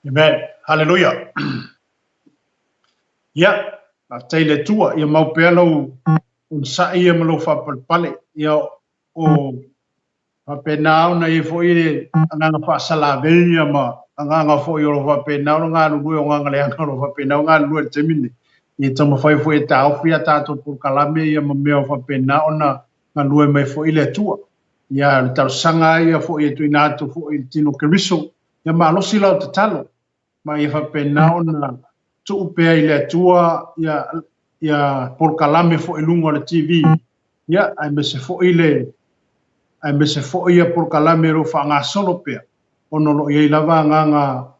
Amen. Hallelujah. Ia, faafetai i le Atua, ia mau pea lou onosai ia ma lou faapalepale. Ia, o faapena ona i ai foi le agaga faasalavei ia ma agaga foi o lo faapena ona galulue o agaga leaga o lo faapena ona galulue i le taimi lenei. Ia taumafai foi e taofi a tatou polokalame ia ma mea o faapena ona galue mai foi le Atua. Ia, o le talosaga ia foi e tuuina atu foi i le tino Keriso, ia malosi lau tatalo, ma ia faapena ona tuu pea i le Atua ia, ia polokalame foi i luga o le TV, ia, aemaise foi le, aemaise foi ia polokalame o lo o faagasolo pea, ona o lo o i ai lava agaga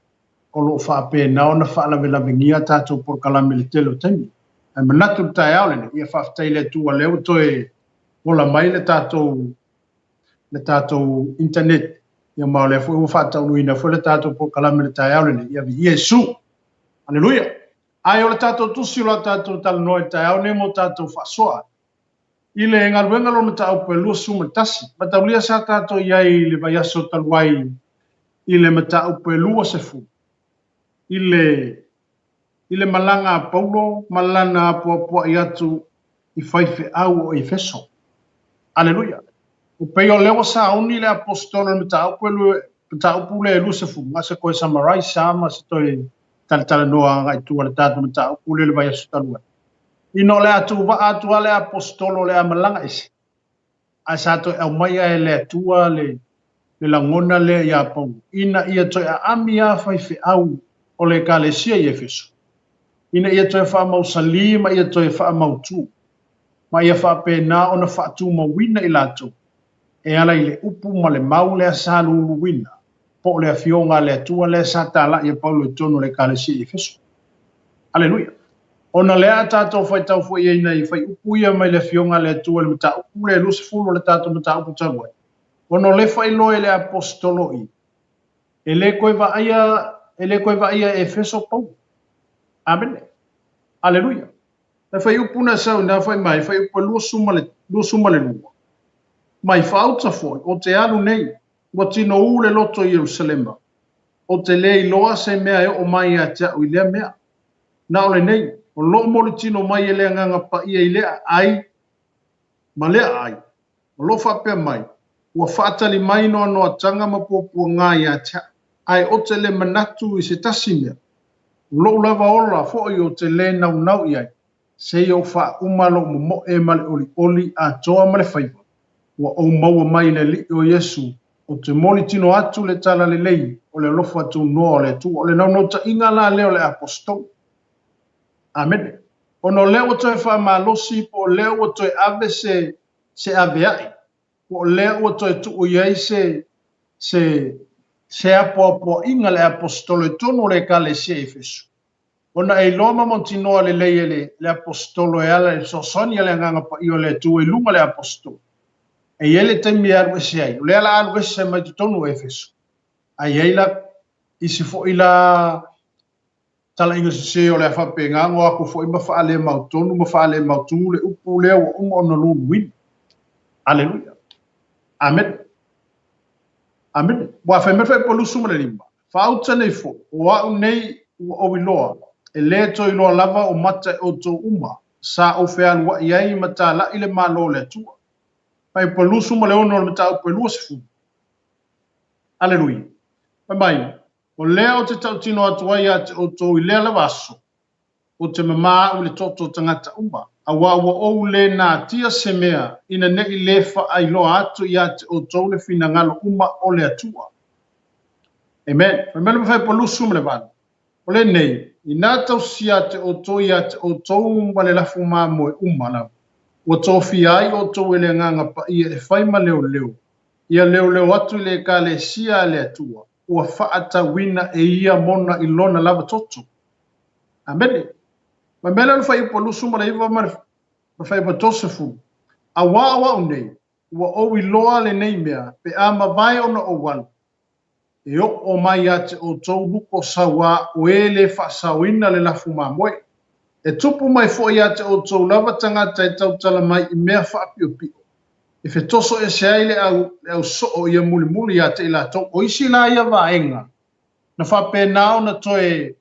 o lo o faapena ona faalavelavegia a tatou polokalame i le tele o taimi. Ae manatu i le taeao lenei, ia faafetai i le Atua o lea ua toe ola mai le tatou le tatou internet, ia ma o lea foi ua faataunuuina foi le tatou polokalame i le taeao lenei. Ia viia Iesu. Aleluia. Ae o le tatou tusi o la tatou talanoa i le taeao lenei mo tatou faasoa i le galuega lona mataupu e 21. Mataulia sa tatou i ai i le vaiaso talu ai i le mataupu e 20 i le i le malaga a Paulo ma lana apoapoai atu i faifeau o Efeso. Aleluia! E pei o lea ua sauni le aposetolo i le mataupu e mataupu lea e 20, na se toe summarize lava ma se toe talatalanoa agai i tua i le tatou mataupu lea i le vaiaso talu ai. Ina o le a tuuvaa atu lava le aposetolo o le a malaga ese, ae sa toe aumaia e le Atua le le lagona lea iā Paulo, ina ia toe aami lava faifeau o le Ekalesia i Efeso, ina ia toe faamausalī ma ia toe faamautu, ma ia faapena ona faatumauina i latou e ala i le upu ma le mau lea sa luluina, po o le Afioga a le Atua lea sa talai e Paulo i totonu o le Ekalesia i Efeso. Aleluia! Ona lea a tatou faitau foi i ai nai faiupu ia mai le Afioga a le Atua i le mataupu lea e 20 o le tatou mataupu talu ai. Ona o lea faailoa e le Aposetolo i, e le toe vaaia, e le toe vaaia e Efeso Paulo. Amene. Aleluia. Le fuaiupu na sau ina fai mai, fuaiupu e 22. Mai faauta foi, o te alu nei, ua tinoū le loto i Ierusalema. Ou te le iloa se mea e oo mai ia te au i lea mea. Na o lenei, o loo molitino mai e le Agaga Paia i lea aai ma lea aai, o loo faapea mai, ua faatali mai noanoataga ma puapuaga ia te au, ae ou te le manatu i se tasi mea. O lou lava ola foi ou te le naunau i ai, seia ou faauma lou momoe ma le olioli atoa ma le faiva, ua ou maua mai i le Alii o Iesu, ou te molitino atu le talalelei o le alofa tunoa o le Atua. O le naunautaiga la lea o le Aposetolo. Amene. Ona o lea ua toe faamalosi po o lea ua toe ave se, se avea'i, po o lea ua toe tuu i ai se, se, se apoapoaiga le Aposetolo i totonu o le Ekalesia i Efeso. Ona e iloa ma mautinoa lelei e le, le Aposetolo e ala i le fesoasoani a le Agaga Paia o le Atua i luga o le Aposetolo. E i ai le taimi e alu ese ai, o lea la alu ese mai totonu o Efeso. Ae i ai la isi foi la talaiga sese o le a faapena ona o atu foi ma faalemautonu ma faalemautū le upu lea ua uma ona luluina. Aleluia. Amene. Amene. Ua fai mai le Fuaiupu 25, Faauta nei foi, o au nei ua ou iloa, e lē toe iloa lava o mata e outou uma, sa ou fealuaʻi ai ma talaʻi le Malo o le Atua. Fuaiupu 26 o le mataupu e 20. Aleluia. Fai mai, O lea ou te tautino atu ai ia te outou i lea lava aso, ou te mamā au i le toto o tagata uma, auā ua ou lē natia se mea ina neʻi lē faailoa atu ia te outou le finagalo uma o le Atua. Amen. Fai mai le Mafai 28, O lenei, inā tausia te outou ia te outou ma le lafu mamoe uma lava, ua tofia ai outou e le Agaga Paia e fai ma leoleo, ia leoleo atu i le Ekalesia a le Atua, ua faatauina e ia mona i lona lava toto. Amene. Fai mai lea o le fuaiupu 29 ma le fuaiupu 30, Auā o au nei, ua ou iloa lenei mea, pe a mavae ona ou alu, e oo mai ia te outou luko sauā o e lē faasaoina le lafu mamoe. E tupu mai foi ia te outou lava tagata e tautala mai i mea faapiopio, e fetoso ese ai le au, le au soo ia mulimuli ia te i latou. O isi la ia vaega, na faapena ona toe,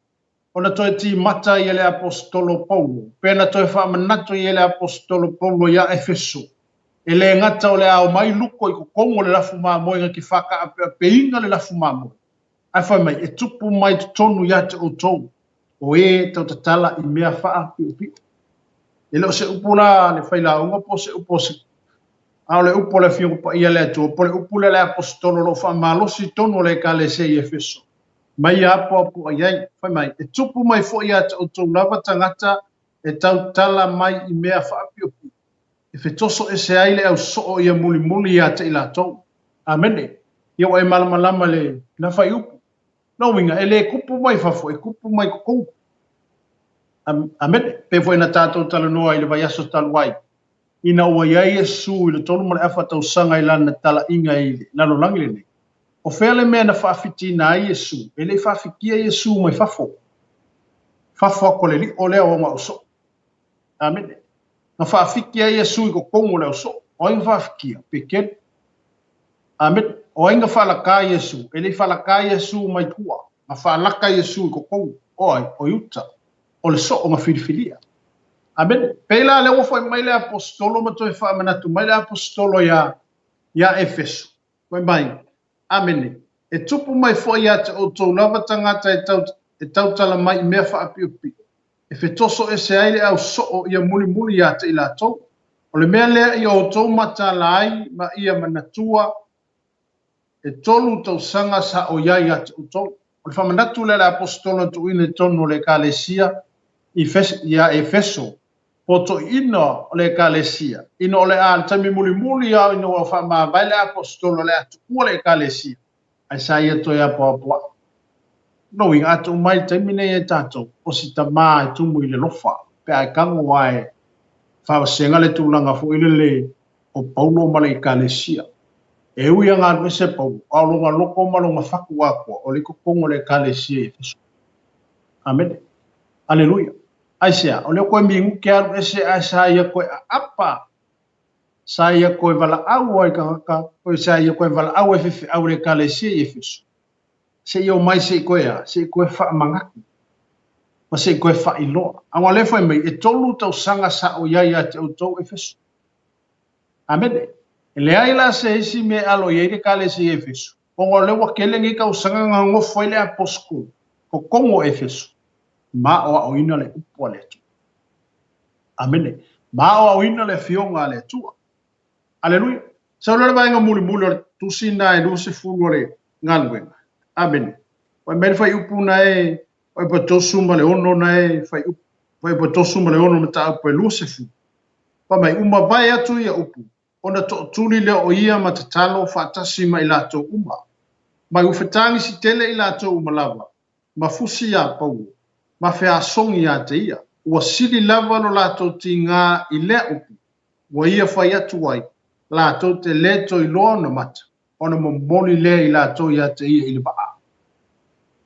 ona toe timata ai e le Aposetolo Paulo, pe na toe faamanatu ai e le Aposetolo Paulo iā Efeso, e lē gata o le a omai luko i totonu o le lafu mamoe na te faataapeapeina le lafu mamoe, ae fai mai, e tupu mai totonu ia te outou, o e tautatala i mea faapiopio. E le o se upu la a le failauga po o se upu a se, a o le upu a le Afioga Paia a le Atua, po o le upu lea a le Aposetolo o lo o faamalosi i totonu o le Ekalesia i Efeso, mai ia apoapoai ai, fai mai, e tupu mai foi ia te outou lava tagata e tautala mai i mea faapiopio, e fetoso ese ai le au soo ia mulimuli ia te i latou. Amene. Ia ua e malamalama i lena fuaiupu. Lona uiga, e le kupu mai fafo, e kupu mai totonu. Amene. Pei foi ona tatou talanoa i le vaiaso talu ai, ina ua i ai Iesu i le 3.5 tausaga i lana talaiga i le lalolagi lenei, o fea le mea na faafitiina ai Iesu? E le i faafitia Iesu mai fafo, fafo atu o le lio lea o ona ausoo. Amene. Na faafiti ai Iesu i totonu o le ausoo. O ai na faafitia? Petelu. Amene. O ai na faalaka Iesu? E le i faalaka Iesu mai tua. Na faalaka Iesu i totonu. O ai? O Iuta. O le soo na filifilia. Amene. Pei la lea ua foi mai le Aposetolo ma toe faamanatu mai le Aposetolo iā, iā Efeso. Fai mai, Amene. E tupu mai foi ia te outou lava tagata e tau, e tautala mai i mea faapiopio, e fetoso ese ai le au soo ia mulimuli ia te i latou. O le mea lea ia outou mataala ai ma ia manatua e tolu tausaga sa o i ai ia te outou. O le faamanatu lea a le Aposetolo na tuuina i totonu o le Ekalesia i iā Efeso, po toeaiina o le Ekalesia, ina o le a le taimi mulimuli a ina ua faamavae le Aposetolo o le a tuua le Ekalesia, ae sa ia toe apoapoaʻi. Lona uiga, a tuu mai i le taimi nei e tatou, o si tamā e tumu i le lofa, pe a e tago a e faavasega le tulaga foi lele o Paulo ma le Ekalesia. E ui a galu ese Paulo, a o lona loko ma lona fatu atoa, o le i totonu o le Ekalesia i Efeso. Amene. Aleluia. Aisea? O lea toe minute alu ese ae sa ia toe aapa, sa ia toe valaau ai tagata, toe sa ia toe valaau ai faifeau i le Ekalesia i Efeso, seia o mai se i toe a, se i toe faamanatu, ma se i toe faailoa. Aua o lea e fai mai, e 3 tausaga sa ou i ai ia te outou Efeso. Amene. E leai la se isi mea e alo i ai le Ekalesia i Efeso, ona o lea ua tele nei tausaga na nofo ai le aposetolo totonu o Efeso, ma aoaoina le upu a le Atua. Amene. Ma aoaoina le afioga a le Atua. Aleluia. Sau lea le vaega mulimuli o le tusi na e 20 o le galuega. Amene. Fai mai le fuaiupu na e fuaiupu e 36 na e fuaiupu fuaiupu e 36 mataupu e 20. Fai mai, ua mavae atu ia upu, ona tootuli lea o ia ma tatalo faatasi ma i latou uma. Mai ua fetagisi tele i latou uma lava, ma fusi iā Paulo, ma feasogi iā te ia. Ua sili lava lo latou tigā i lea upu, ua ia fai atu ai, latou te lē toe iloa ona mata, ona momoli lea i latou iā te ia i le vaa.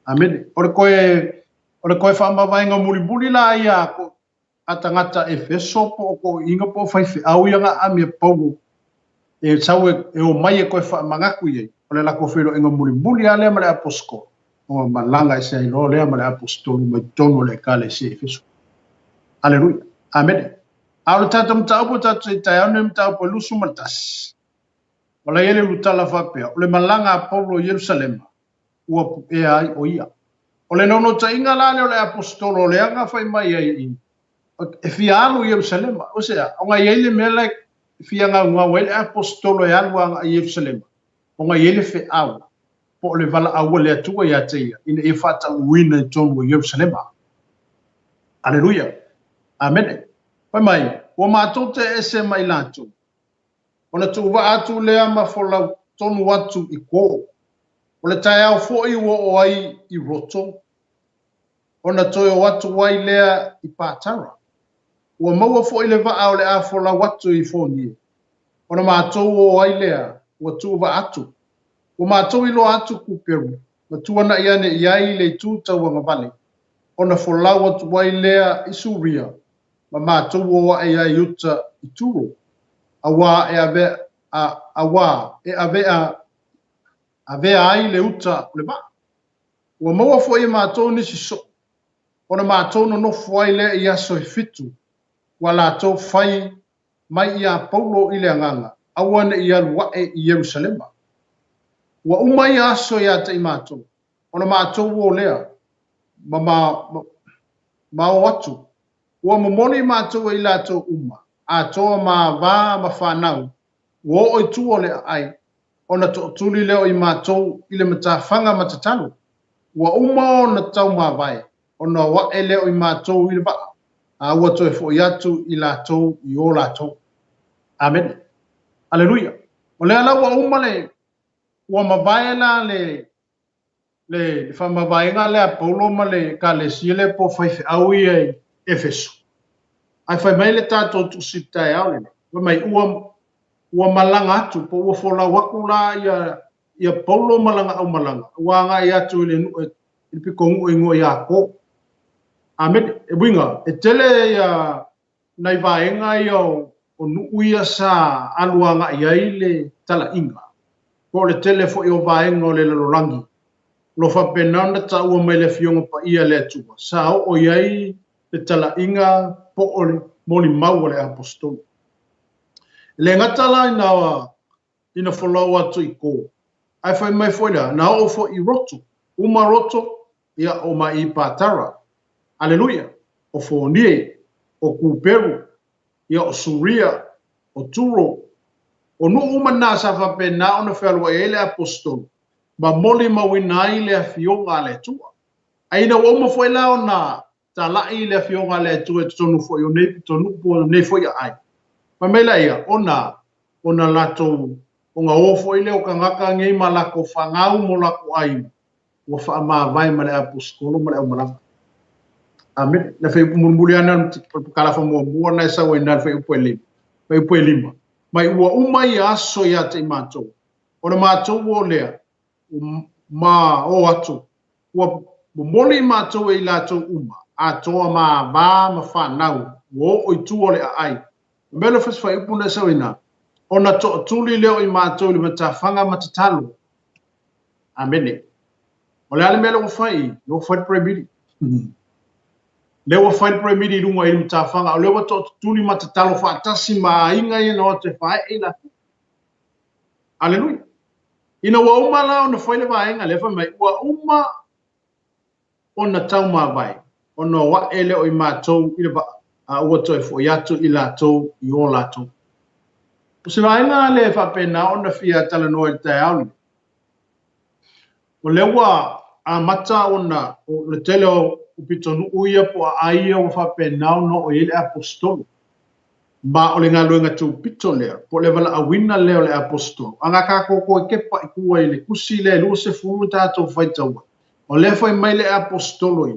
Amene. O le koe, o le koe faamavaega mulimuli la ia a ko, a tagata Efeso po o toeaiina po o faifeau ia na aami e Paulo e sau e, e omai e toe faamanatu i ai, o le latou feiloaiga mulimuli lava lea ma le aposetolo, ona malaga ese ai loa lea ma le aposetolo mai totonu o le Ekalesia i Efeso. Aleluia. Amene. A o le tatou mataupu o tatou i taeao nei, mataupu e 21, o la e i ai le ulutala faapea, o le malaga a Paulo i Ierusalema, ua puea ai o ia. O le naunautaiga la lea o le aposetolo lea na fai mai ai i, e fia alu i Ierusalema. O se a? Ona e i ai le mea la e fia gaugau ai le aposetolo e alu agai i Ierusalema, ona e i ai le feau po o le valaau a le Atua ia te ia ina ia faatauina i totonu o Ierusalema. Aleluia. Amene. Fai mai, ua matou te ese mai latou, Ona tuuvaa atu lea ma folau tonu atu i ko. O le taeao foi ua oo ai i Roto, ona toe o atu ai lea i Patara. Ua maua foi le vaa o le a folau atu i Fonie, ona matou o ai lea ua tuuvaa atu. Ua matou iloa atu Kuperu, ma tuanai ane i ai le itu tauagavale, ona folau atu ai lea i Suria, ma matou o aʻe ai i uta i Turo, auā e avea, a, auā e avea, avea ai le uta o le vaa. Ua maua foi e matou nisi soo, ona matou nonofo ai lea i aso e fitu, ua latou fai mai iā Paulo i le agaga, aua ne i alu aʻe i Ierusalema. Ua uma ia aso iā te i matou, ona matou o lea, ma, ma, ma, ma o atu. Ua momoli matou e i latou uma, atoa ma vā ma fanau, ua oo i tua o le aai, ona tootuli lea o i matou i le matafaga ma tatalo. Ua uma ona taumavae, ona o aʻe lea o i matou i le vaa, a ua toe foi atu i latou i o latou. Amene. Aleluia. O lea la ua uma le, ua mavae la le, le faamavaega lea a Paulo ma le Ekalesia lea po o faifeau ia i Efeso. Ae fai mai le tatou tusi taeao lenei, fai mai ua, ua malaga atu po ua folau atu la ia, ia Paulo ma lana aumalaga, ua agai atu i le nuu, i le pitonuu e igoa ia Ko. Amene. E uiga, e tele ia nai vaega ia o nuu ia sa alu agai ai le talaiga, po o le tele foi o vaega o le lalolagi, o lo o faapena ona taua mai le Afioga Paia a le Atua, sa oo i ai le talaiga po o le molimau a le Aposetolo. E le gata la ina ina folau atu i ko, ae fai mai foi lea, na oo foi i Roto, uma Roto, ia o mai i Patara. Aleluia! O Fonie, o Kuperu, ia o Suria, o Turo, o nuu uma na sa faapena ona fealuai ai le Aposetolo, ma molimauina ai le Afioga a le Atua. Ae ina ua uma foi la ona talai le Afioga a le Atua i totonu foi o nei pitonuu po o nei foi aai, fai mai laia, ona, ona latou, ona o foi lea o tagata nei ma latou fanau ma o latou aiga, ua faamavae ma le Aposetolo ma le aumalaga. Amene. Le fuaiupu mulimuli lava lena o le pakalafa muamua lena e sau ai i ina i le fuaiupu e lima. Fuaiupu e lima. Mai ua uma ia aso ia te i matou. O le matou o lea, ua ma o atu, ua momoli i matou e i latou uma, atoa ma avā ma fanau, ua oo i tua o le aai. O mea le fasi faaiupu na sau ina, ona tootuli lea o i matou i le matafaga ma tatalo. Amene. O le a le mea lea ua fai? Lea ua fai le prayer. Lea ua fai le prayer i luga i le matafaga. O lea ua tootuli ma tatalo faatasi ma aiga ia na o atu e faaee i latou. Aleluia. Ina ua uma la ona fai le vaega lea, fai mai, ua uma ona taumavae, ona o ae lea o i matou i le vaa, a ua toe foi atu i latou i o latou. O se vaega lea e faapena ona fia talanoa i le taeao lenei. O lea ua amata ona o le tele o pitonuu ia po o aai ia ua faapena ona oo i ai le aposetolo. Ma o le galuega tupito lea, po o le valaauina lea o le aposetolo. A na tatou toe kepa i tua i le tusi lea e 20 tatou faitau ai. O lea fai mai le aposetolo ia,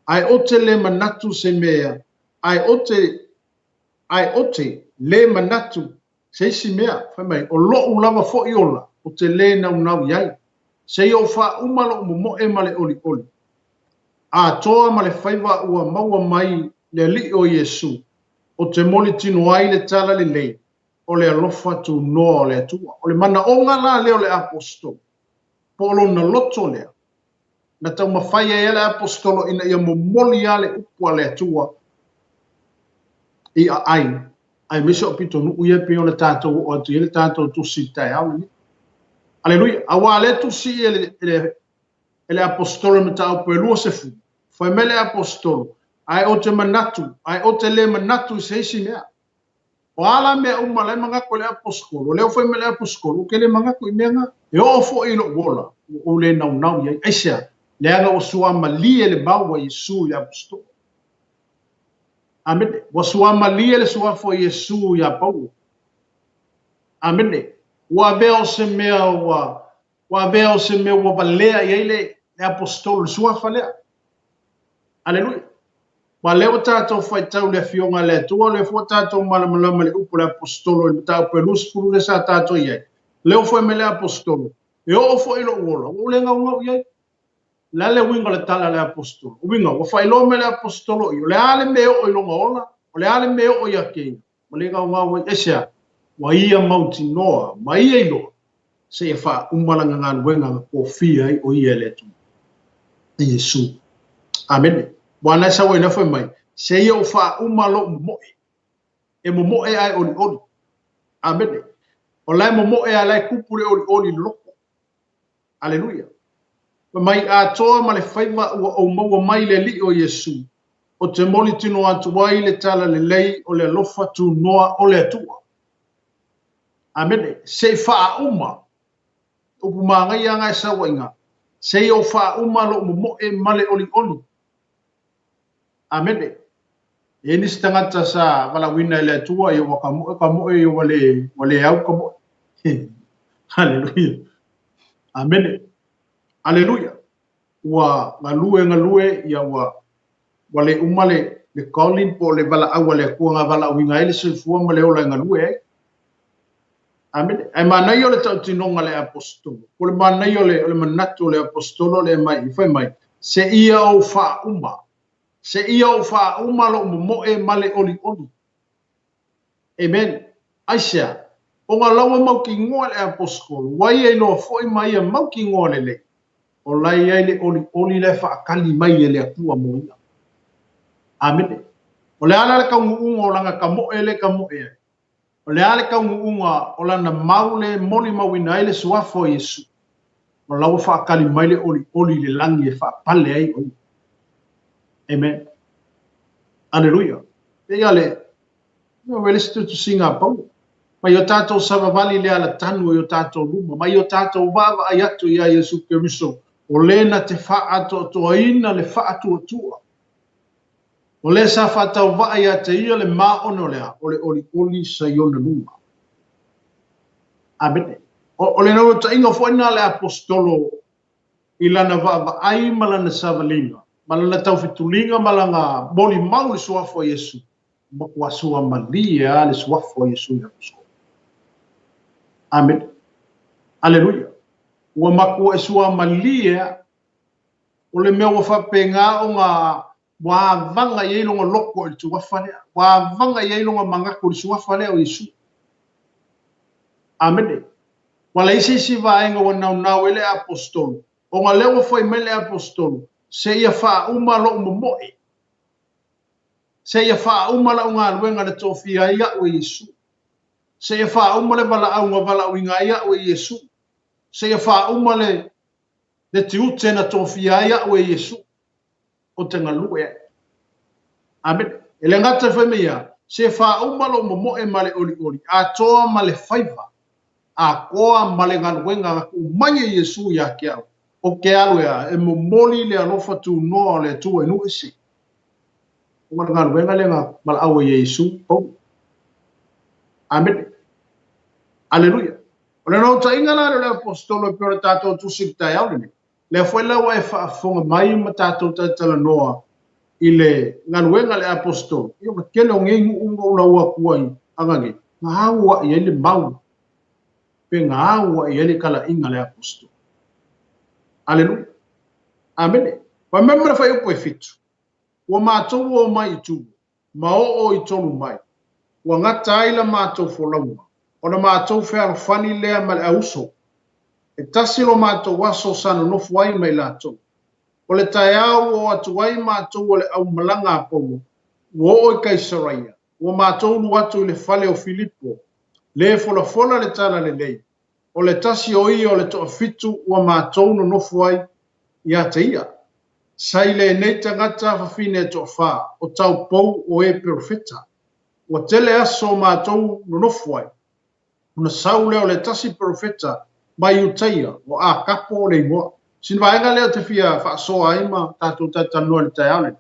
ae ou te le manatu se mea, ae ou te le manatu se isi mea, fai mai, o lou lava foi ola, ou te le naunau i ai. Seia ou faauma lou momoe ma le olioli. Atoa ma le faiva ua maua mai le Alii o Iesu, ou te molitino ai le tala lelei, o le alofa tunoa o le Atua. O le manaoga la lea o le aposetolo, po o lona loto lea, na taumafai ai le aposetolo ina ia momoli lava le upu a le Atua i aai, aemaise o pitonuu ia pei ona tatou oo atu i ai le tatou tusi i le taeao lenei. Aleluia. Aua lea tusi e le aposetolo i mataupu e 20, fai mai le aposetolo, ae ou te manatu, ae ou te le manatu i se isi mea. O a la mea uma la e manatu i le aposetolo, o lea ua fai mai le aposetolo, ou te le manatu i mea na. E oo foi i lou ola, ua ou le naunau i ai. Aisea? Leaga ua suamalie le mau a Iesu i le aposetolo. Amene. Ua suamalie le suafa o Iesu iā Paulo. Amene. Ua avea o se mea ua ua avea o se mea ua valea i ai le aposetolo, le suafa lea. Aleluia. Ma lea ua tatou faitau i le Afioga a le Atua, o lea foi ua tatou malamalama i le upu a le aposetolo i le mataupu e 20 lea sa tatou i ai. Lea ua fai mai le aposetolo, e oo foi i lou ola, ua ou le naunau i ai. O le a le uiga o le tala a le aposetolo? O uiga, ua faailoa mai le aposetolo i, o le a le mea e oo i lona ola, o le a le mea e oo ia te ia, ua le naunau ai. Aisea? Ua ia mautinoa ma ia iloa seia faauma lana galuega na tofia ai o ia e le Atua. E Iesu. Amene. Ua na e sau ai na fai mai, seia ou faauma lou momoe. E momoe ae olioli. Amene. O la e momoe a la e tupu le olioli i le loto. Aleluia. Fai mai, atoa ma le faiva ua ou maua mai le Alii o Iesu, ou te molitino atu ai le tala lelei o le alofa tunoa o le Atua. Amene. Se i faauma. Upu manaia lava e sau ai i ina. Se i ou faauma lou momoe ma le olioli. Amene. E i ai nisi tagata sa valaauina e le Atua, ia ua tamoe, tamoe, ia ua le, ua le au tamoe. Aleluia. Amene. Aleluia. Ua galue, galue, ia ua, ua le uma le, le calling po o le valaau a le Atua na valaauina ai le soifua ma le ola e galue ai. Amene. Ae manaia o le tautinoga a le aposetolo. Po o le manaia o le, o le manatu o le aposetolo lea mai, fai mai, seia ou faauma. Seia ou faauma lou momoe ma le olioli. Amen. Aisea? Ona la ua mautinoa le aposetolo, ua ia iloa foi ma ia mautinoa lelei, o la e i ai le olioli la e faatali mai e le Atua mo ia. Amene. O le a la le taunuuga o lana tamoe lea e tamoe ai? O le a le taunuuga o lana mau lea e molimauina ai le suafa o Iesu? O la ua faatali mai le olioli i le lagi e faapale ai o ia. Amen. Aleluia. Pei a le, ua le se tutusiga a Paulo. Mai o tatou savavali i le alatanu i o tatou luma, mai o tatou vaavaai atu iā Iesu Keriso, o le na te faaatoatoaina le faatuatua. O lea sa faatauvaa ia te ia le maona o le a? O le olioli sa i ona luma. Amene. O le naunautaiga foi lena a le aposetolo i lana vaavaai ma lana savaliga, ma lana taufetuliga ma lana molimau i le suafa o Iesu, matua suamalie lava le suafa o Iesu i le aposetolo. Amene. Aleluia. Ua makuaʻi suamalie a. O le mea ua faapena ona ua avaga i ai lona loto i le suafa lea. Ua avaga i ai lona manatu i le suafa lea o Iesu. Amene. Ua leai se isi vaega ua naunau ai le Aposetolo, ona lea ua fai mai le Aposetolo, Seia faauma lou momoe. Seia faauma lau galuega na tofia ai au e Iesu. Seia faauma le valaau na valaauina ai au e Iesu. Seia faauma le le tiute na tofia ai au e Iesu ou te galue ai. Amene. E le gata i fai mai ia, se faauma lou momoe ma le olioli, atoa ma le faiva, atoa ma le galuega na tuu mai e Iesu ia te au, ou te alu e a, e momoli le alofa tunoa o le Atua i nuu ese. O le galuega lea na valaau ai e Iesu, Paulo. Amene. Aleluia. O le naunautaiga la lea o le Aposetolo e pei o le tatou tusi i le taeao lenei, lea foi la ua e faafofoga mai ma tatou talatalanoa i le galuega a le Aposetolo, ia o le tele o nei nuu na ou lauina atu ai ananei, na auai ai le mau, pe na auai ai le talaiga a le Aposetolo. Aleluia. Amene. Fai mai ma le fuaiupu e 7, Ua matou o mai i Turo, ma oo i Tolumai, ua gata ai la matou folauga, ona matou fealofani lea ma le auso. E tasi lo matou aso sa nonofo ai ma i latou. O le taeao ua o atu ai matou o le aumalaga a Paulo, ua oo i Kaisaraia, ua matou ulu atu i le fale o Filipo, le folafola le tala lelei, o le tasi o ia o le toafitu ua matou nonofo ai ia te ia. Sa i lenei tagata fafine e toafa, o taupou o e perofeta. Ua tele aso o matou nonofo ai, ona sau lea o le tasi perofeta mai Iutaia, o Akapo le igoa. Sina vaega lea ou te fia faasoa ai ma tatou talatalanoa i le taeao lenei.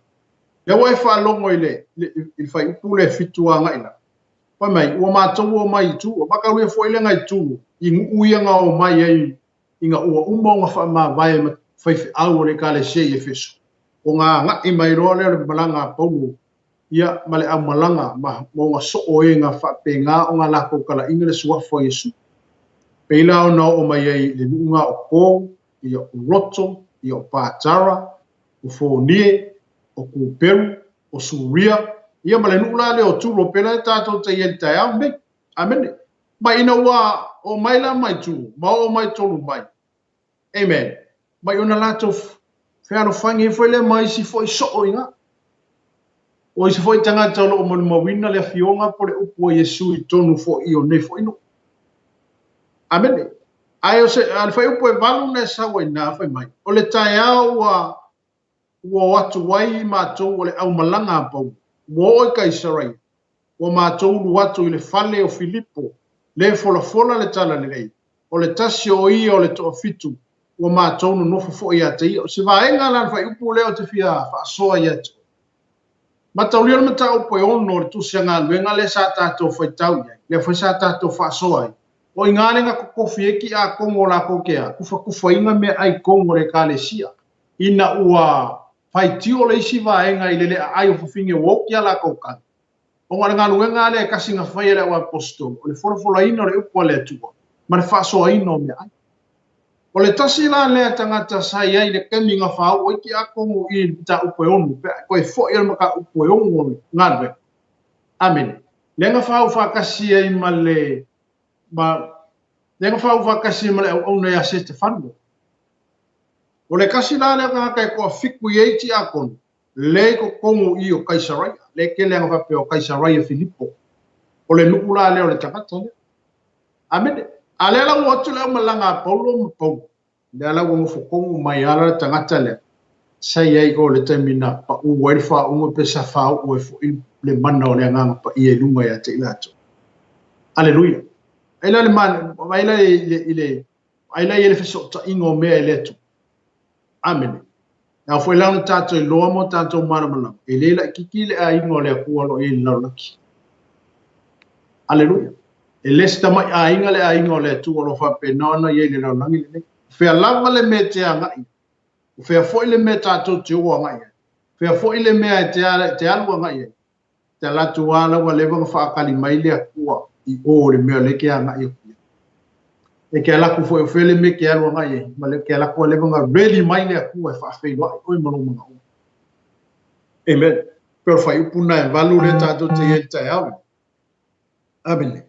Lea ua e faalogo i le fuaiupu lea e 7 agai i lalo. Fai mai, ua matou omai i Turo. Mataulia foi le agai Turo i nuu ia na omai ai ina ua uma ona faamavae ma faifeau o le Ekalesia i Efeso, ona agai mai loa lea o le malaga a Paulo ia ma le aumalaga ma ona soo e na faapena ona latou talaiina le suafa o Iesu. Pei la ona oo mai ai i le nuu na o Ko, ia o Roto, ia o Patara, o Fonie, o Kuperu, o Suria, ia ma le nuu la lea o Turo, pela e tatou te i ai i le taeao lenei. Amene. Ma ina ua oo mai la mai Turo, ma oo mai Tolumai. Amen. Mai ona latou fealofani ai foi lea ma isi foi soo i ina. O isi foi tagata o lo o molimauina le afioga po o le upu a Iesu i totonu foi o nei foi nuu. Amene. Ae o se, a le fuaiupu e 8 na e sau ai ina, fai mai, o le taeao ua ua o atu ai matou o le aumalaga a Paulo, ua oo i Kaisaraia, ua matou ulu atu i le fale o Filipo, le folafola le tala lelei, o le tasi o ia o le toafitu, ua matou nonofo foi ia te ia. O se vaega la o le fuaiupu lea ou te fia faasoa ia te oe. Mataulia le mataupu e 6 o le Tusi a Galuega lea sa tatou faitau i ai, lea foi sa tatou faasoa ai. O i ina lea na totofi ai tiakono o latou te a, tufatufaina meaai i totonu o le Ekalesia. Ina ua faitio le isi vaega i le le aai o fafine ua oti a latou tagi, ona o le galuega lea e tasi na fai e le auaposetolo, o le folafolaina o le upu a le Atua ma le faasoaina o meaai. O le tasi la lea tagata sa i ai i le taimi na faaoo ai tiakono i le mataupu e 6, pe a toe foi o le mataupu e 6 o le galuega. Amene. Lea na faaoo faatasi ai ma le ma lea na faaoo faatasi ai ma le auauna ia Setefano. O le tasi la lea tagata e toafitu i ai tiakono, lea i totonu i o Kaisaraia, lea e tele ana faapea o Kaisaraia Filipo. O le nuu la lea o le tagata lea. Amene. A lea la ua o atu le aumalaga a Paulo ma Paulo, lea la ua nofo tonu mai lava le tagata lea, sa i ai o le taimi na pau ai le faauuga pe sa faauu ai foi le mana o le Agaga Paia i luga ia te i latou. Aleluia. Ai la le ai la i le ai la i le fesootaiga o mea e le Atua. Amene. E ao foi la ona tatou iloa ma o tatou malamalama, e le laitiiti le aiga o le Atua o lo o i ai i le lalolagi. Aleluia. E le se tamai aiga le aiga o le Atua o lo o faapena ona i ai i le lalolagi lenei. O fea lava le mea e te agai ai? O fea foi le mea tatou te o agai ai? O fea foi le mea e te alu agai ai? Te ala atu lava la ua leva ona faatali mai le Atua i o i le mea o lea e te agai atu i ai. E ke ala aku foi o fele me ke alu agai ai, ma le ke ala aku a leva nga ready mai le Atua e faafeiloai oe ma lou manaoga. Amen. Pe o le faaiupu lena e valu lea tatou te i ai i le taeao lenei. Amene.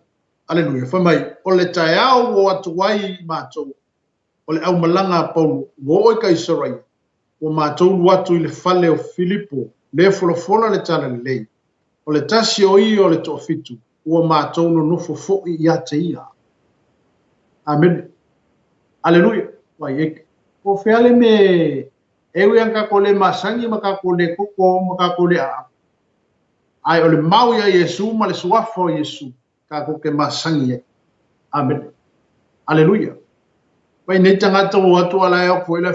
Aleluia. Fai mai, o le taeao ua o atu ai matou, o le aumalaga a Paulo, ua oo i Kaisaraia, ua matou lu atu i le fale o Filipo, le folafola le talalelei, o le tasi o ia o le toafitu, ua matou nonofo foi ia te ia. Amene. Aleluia. Vai e, po o fea le mea e ui lava ina tatou le masani ma tatou le toto ma tatou le aao, ae o le mau ia Iesu ma le suafa o Iesu tatou te masani ai. Amene. Aleluia. Vai nei tagata ua o atu a la e o foi la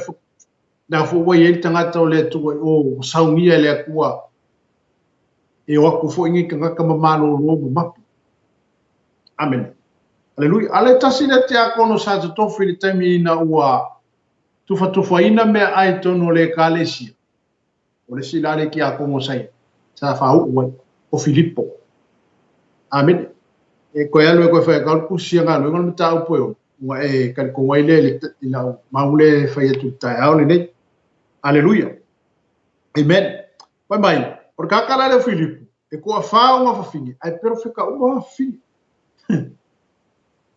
la foi ua i ai le tagata o le Atua i o ua saunia e le Atua e o atu foi nei tagata ma malolo ma mapu. Amene. Aleluia. A le tasi lea tiakono sa totofi i le taimi ina ua tufatufaina meaai i totonu o le Ekalesia. O le isi la le tiakono sa i sa faauu ai, o Filipo. Amene. E koe alu e koe whai akau tusi a galuega o le mataupu e ono, ua e talitonu ai lea i lau mau lea e fai atu i le taeao lenei. Aleluia. Amen. Fai mai, o le tagata la lea o Filipo, e toafa ona fafine, ae perofeta uma ona fafine.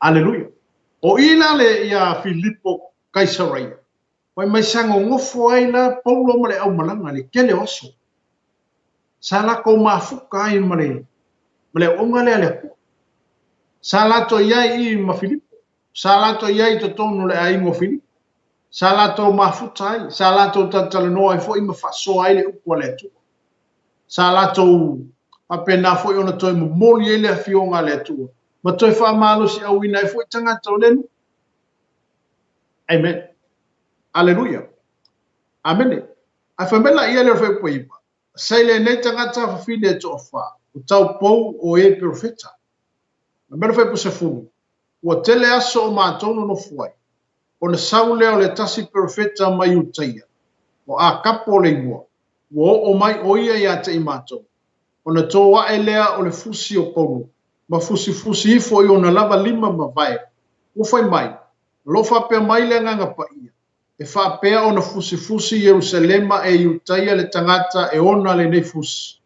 Aleluia. O i la le ia Filipo Kaisaraia, Fai mai sa nonofo ai la Paulo ma le aumalaga i le tele o aso. Sa latou mafuta ai ma le ma le auauna lea a le Atua. Sa latou i ai i ma Filipo. Sa latou i ai i totonu o le aiga o Filipo. Sa latou mafuta ai, sa latou talatalanoa ai foi ma faasoa ai le upu a le Atua. Sa latou faapena foi ona toe momoli ai le afioga a le Atua ma toe faamalosiauina ai foi tagata o le nuu. Amen. Aleluia. Amene. Ae fai mai laia lea o le fuaiupu 9, Sai lenei tagata fafine e toafa, o taupou o e perofeta. Fai mai le fuaiupu 10, Ua tele aso o matou nonofo ai, ona sau lea o le tasi perofeta mai Iutaia, o Akapo le igoa, ua oo mai ʻo ia ia te i matou, ona tō aʻe lea o le fusi o Paulo, ma fusifusi ifo i ona lava lima ma vae, ua fai mai, O lo o faapea mai le Agaga Paia, e faapea ona fusifusi Ierusalema e Iutaia le tagata e ona lenei fusi,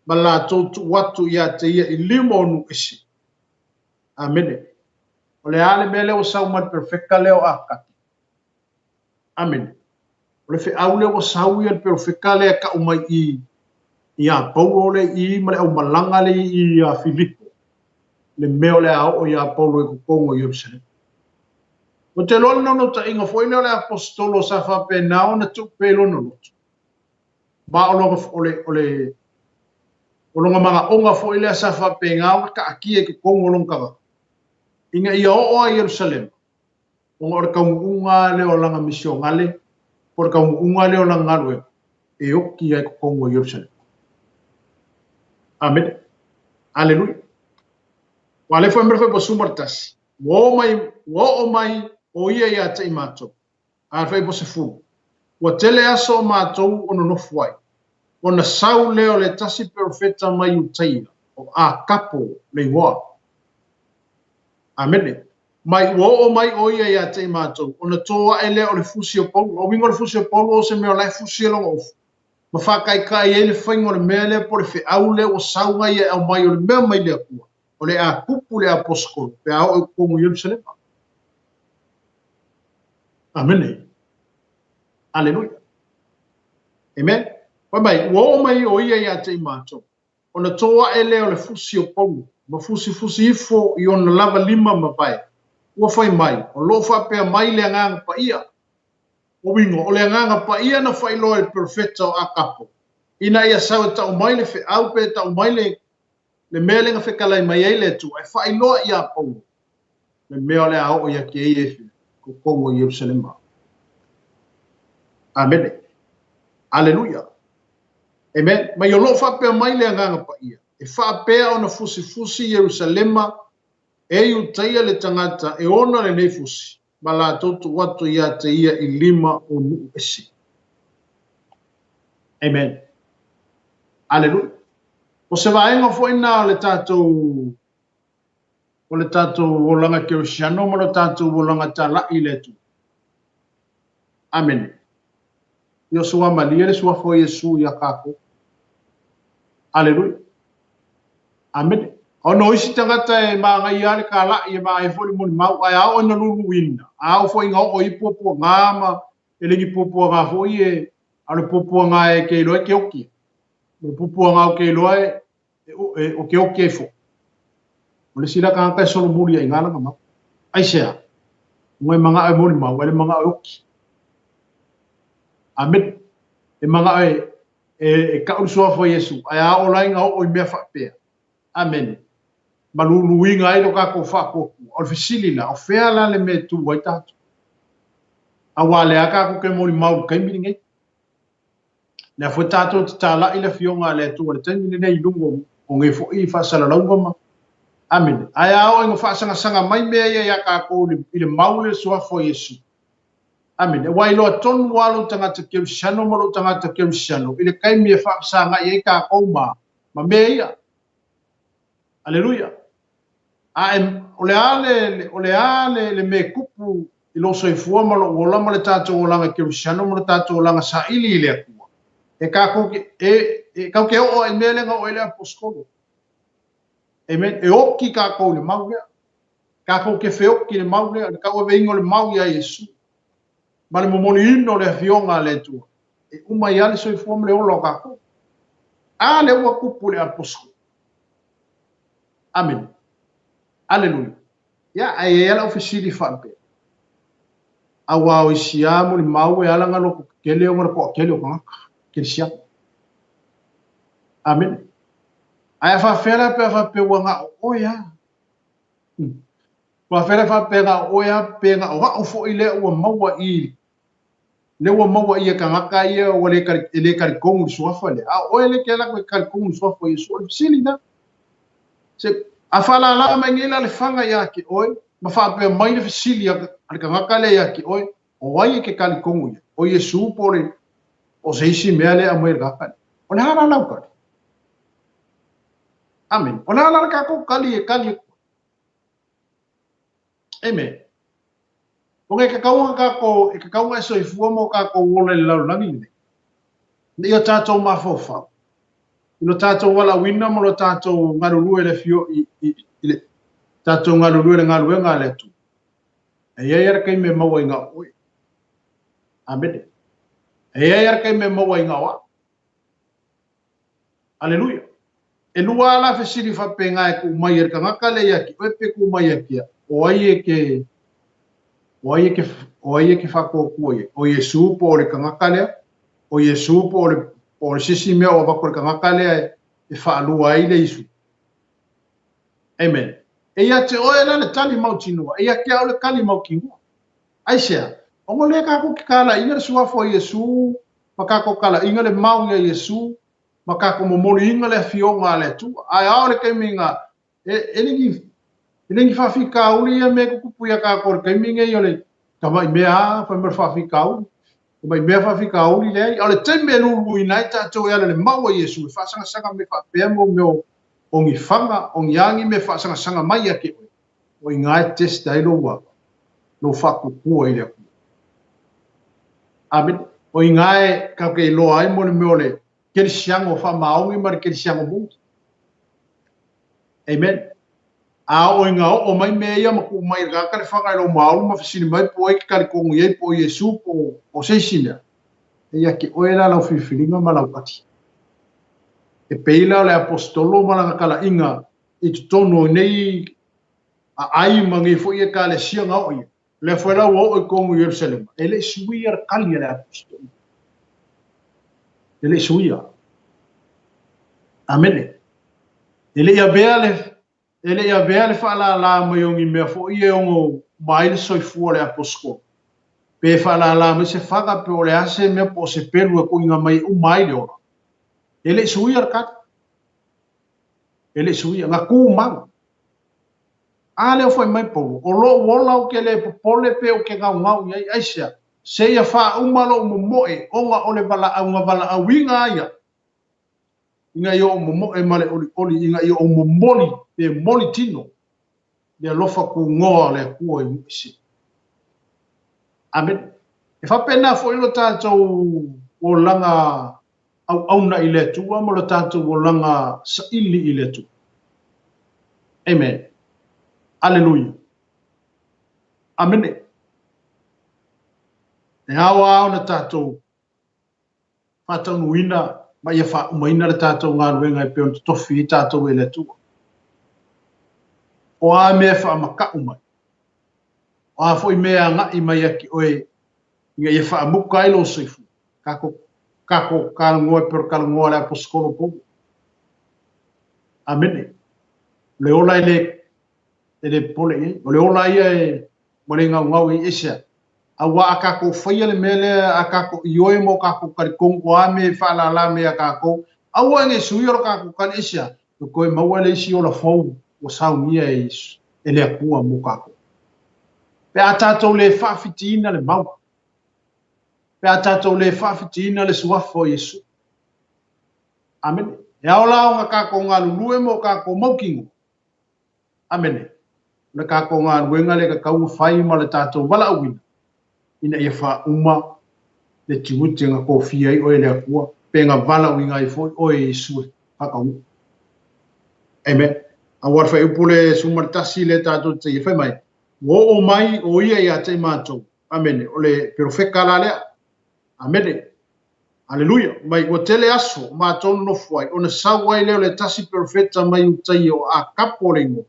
ma latou tuu atu ia te ia i lima o nuu ese. Amene. O le a le mea lea ua sau mai le perofeta lea o Akapi? Amene. O le feau lea ua sau ia le perofeta lea e tau mai i iā Paulo lea i i ma le aumalaga lea i i iā Filipo, le mea o le a oo iā Paulo i totonu o Ierusalema. Ou te iloa le naunautaiga foi lea o le aposetolo sa faapena ona tuu pea i lona loto, ma o lona, o le, o le, o lona manaoga foi lea sa faapena ona taatia i totonu o lona tagata, ina ia oo a i Ierusalema, ona o le taunuuga lea o lana misionale, po o le taunuuga lea o lana galuega, e oti ai i totonu o Ierusalema. Amene. Aleluia. Ua lea foi mea foi po 11. Ua oo mai, ua oo mai ʻo ia ia te i matou. A fai po 10. Ua tele aso o matou o nonofo ai, ona sau lea o le tasi perofeta mai Iutaia, o Akapo le igoa. Amene. Mai ua oo mai ʻo ia ia te i matou, ona tō aʻe lea o le fusi o Paulo. O uiga o le fusi o Paulo o se mea o la e fusi e lona ofu, ma faataitai ai le faiga o le mea lea po o le feau lea ua sau ai e aumai o le mea mai le Atua, o le a tupu le aposetolo pe a oo i totonu o Ierusalema. Amene. Aleluia. Amen. Fai mai, ua oo mai ʻo ia ia te i matou, ona tō aʻe lea o le fusi o Paulo, ma fusifusi ifo i ona lava lima ma vae, ua fai mai, o lo o faapea mai le Agaga Paia. O uiga, o le Agaga Paia na faailoa e le perofeta o Akapo, ina ia sau e tau mai le feau pe tau mai le, le mea lea na fetalai mai ai le Atua, e faailoa iā Paulo le mea o le a oo ia kēia i totonu o Ierusalema. Amene. Aleluia. Amen. Mai o lo o faapea mai le Agaga Paia, e faapea ona fusifusi Ierusalema e Iutaia le tagata e ona lenei fusi, ma latou tuu atu ia te ia i lima o nuu ese. Amen. Aleluia. O se vaega foi na o le tatou O le tatou olaga kerisiano ma lo tatou olaga tala'i i le Atua. Amene. Ia suamalie le suafa o Iesu iā tatou. Aleluia. Amene. Ona o isi tagata e magaia lava le tala'i, e magaia foi le molimau, ae a oo ina luluina, a oo foi ina oo i puapuaga ma e le ni puapuaga foi e, a o le puapuaga e te iloa e te oki. O le puapuaga ou te iloa e, o te oki ai foi. O le isi la tagata e solomuli ai i ina lana mau. Aisea? Ona e manao e molimau, ae le manao e oki. Amene. E manao e, e, e kau le suafa o Iesu, ae a oo la ina oo i mea faapea. Amene. Ma luluina ai lo tatou faatuatua. O le fesili la, o fea la le mea e tu ai tatou? Aua o lea tatou te molimau i le taimi lenei. Lea foi tatou te talai le Afioga a le Atua i le taimi lenei i luga o nei foi faasalalauga ma. Amene. Ae a oo ina faasagasag mai mea ia iā tatou i le mau le Suafa o Iesu. Amene. Ua iloa tonu lava lou tagata kerisiano ma lou tagata kerisiano i le taimi e faafesagai ai tatou ma ma mea ia. Aleluia. A e, o le a le, o le a le, le mea e tupu i lou soifua ma lou ola ma le tatou olaga kerisiano ma le tatou olaga saili i le Atua, e tatou te, e, e tatou te oo lava i le mea lea na oo ai le aposetolo. Amen. E oki tatou i le mau lea. Tatou te feoki i le mau lea, le tauaveina o le mau iā Iesu, ma le momoliina o le Afioga a le Atua, e uma ai lava le soifua ma le ola o tatou. A lea ua tupu i le aposetolo. Amene. Aleluia. Ia, ae i ai lava lau fesili faapea, aua o isi lava molimau e ala ona loto tetele ona o le toatele o tagata kerisiano. Amene. Ae a faapefea la pe a faapea ua na o oe lava? Ua faapefea la faapea na o oe lava pe na o au foi lea ua maua i lea ua maua i e tagata ia ua le e le talitonu i le suafa lea, a o oe lea e te alu atu e talitonu i le suafa o Iesu. O le fesili lena. Se, a faalala mai nei la le faga ia te oe, ma faapea mai le fesili a le tagata lea ia te oe, o ai e te talitonu i ai? O Iesu po o le o se isi mea lea e aumai e le tagata lea? O le a la lau tali? Amene. O le a la le tatou tali e tali atu ai? Amen. Ona e tatau ona tatou, e tatau ona e soifua ma o tatou ola i le lalolagi lenei, ina ia tatou mafaufau i lo tatou valaauina ma lo tatou galulue i le afio i, i, i le tatou galulue i le galuega a le Atua. E i ai lava le taimi e maua ai na o oe. Amene. E i ai lava le taimi e maua ai na o au. Aleluia. E lua lava la fesili faapena e tuu mai e le tagata lea ia te oe pe tuu mai ia te au, o ai e ke, o ai e ke, o ai e ke faatuatua i ai? O Iesu po o le tagata lea? O Iesu po o le, po o le se isi mea o avatu e le tagata lea e, e faalua ai le Iesu? Amen. E ia te oe la le tali mautinoa, e ia te au le tali mautinoa. Aisea? Ona o lea tatou te talaiina le suafa o Iesu ma tatou talaiina le mau ia Iesu, ma tatou momoliina le Afioga a le Atua. Ae ao le taimi na, e, e le ni, e le ni faafitauli ia mea e tutupu ia tatou i le taimi nei o le tamai mea a, fai mai o le faafitauli, tamai mea faafitauli leai. A o le taimi e luluina ai tatou e ala i le mau a Iesu, e faasagasaga mai faapea mo mea o ni faga, o ni a ni mea e faasagasaga mai ia te oe, o i ina e test ai lou ava, lou faatuatua i le Atua. Amene. O i ina e tatou te iloa ai mo le mea o le kerisiano faamaoni ma le kerisiano moni. Amen. A oo ina oo mai mea ia ma tuu mai e le tagata le faga i lou maolu ma fesili mai po o ai e te talitonu i ai, po o Iesu po o se isi mea, e ia te oe la lau filifiliga ma lau ati. E pei la o le aposetolo ma lana talaiga i totonu o nei aai ma nei foi ekalesia na oo i ai. O lea foi la ua oo i totonu o Ierusalema, e le i suia le tali a le aposetolo. E le i suia. Amene. E le i avea le, e le i avea le faalala mai o ni mea foi e ono uma ai le soifua o le aposetolo. Pe faalala mai se faga pe o le a se mea po o se pelu e tuuina mai e uma ai le ola. E le i suia le tali. E le i suia. Na tumau. A lea ua fai mai Paulo, O lou ola ou te le popole pe ou te gaugau i ai, aisea? Seia faauma lou momoe ona o le valaauga valaauina a ia, ina ia ou momoe ma le olioli, ina ia ou momoli pe moli tino. le alofa kugoa o le Atua i nuu ese. Amene. E faapena foi lo tatou olaga auauna i le Atua ma lo tatou olaga saili i le Atua. Amen. Aleluia. Amene. E ao lava ona tatou faataunuuina ma ia faaumaina le tatou galuega e pei ona totofi ai tatou e le Atua. O a mea e faamaka'u mai, o a foi mea e aga'i mai ia te oe ina ia faamuta ai lou soifua, tatou tatou talanoa e pei o le talanoa a le Aposetolo Paulo. Amene. O le ola e le e le popole i ai. O le ola ia e ua le gaugau i ai aisea? Aua a tatou faia le mea lea, a tatou ioe ma o tatou talitonu o a mea e faalala mai ia tatou, aua ne i suia lo tatou tali aisea? E toe maua le isi ola fou ua saunia e e le Atua mo tatou. Pe a tatou le faafitiina le mau, pe a tatou le faafitiina le Suafa o Iesu. Amene. E ao la ona tatou galulue ma o tatou mautinoa Amene. O le tatou galuega lea e tatau ona fai ma le tatou valaauina, ina ia faauma le tiute na tofia ai oe e le Atua, pe na valaauina ai foi oe e Iesu e faataunuu. Amen. Aua le fuaiupu le 11 lea tatou te ia fai mai, ua oo mai o ia ia te i matou. Amene. O le perofeta la lea. Amene. Aleluia! Mai ua tele aso o matou nonofo ai, ona sau ai lea o le tasi perofeta mai Iutaia o Akapo le igoa.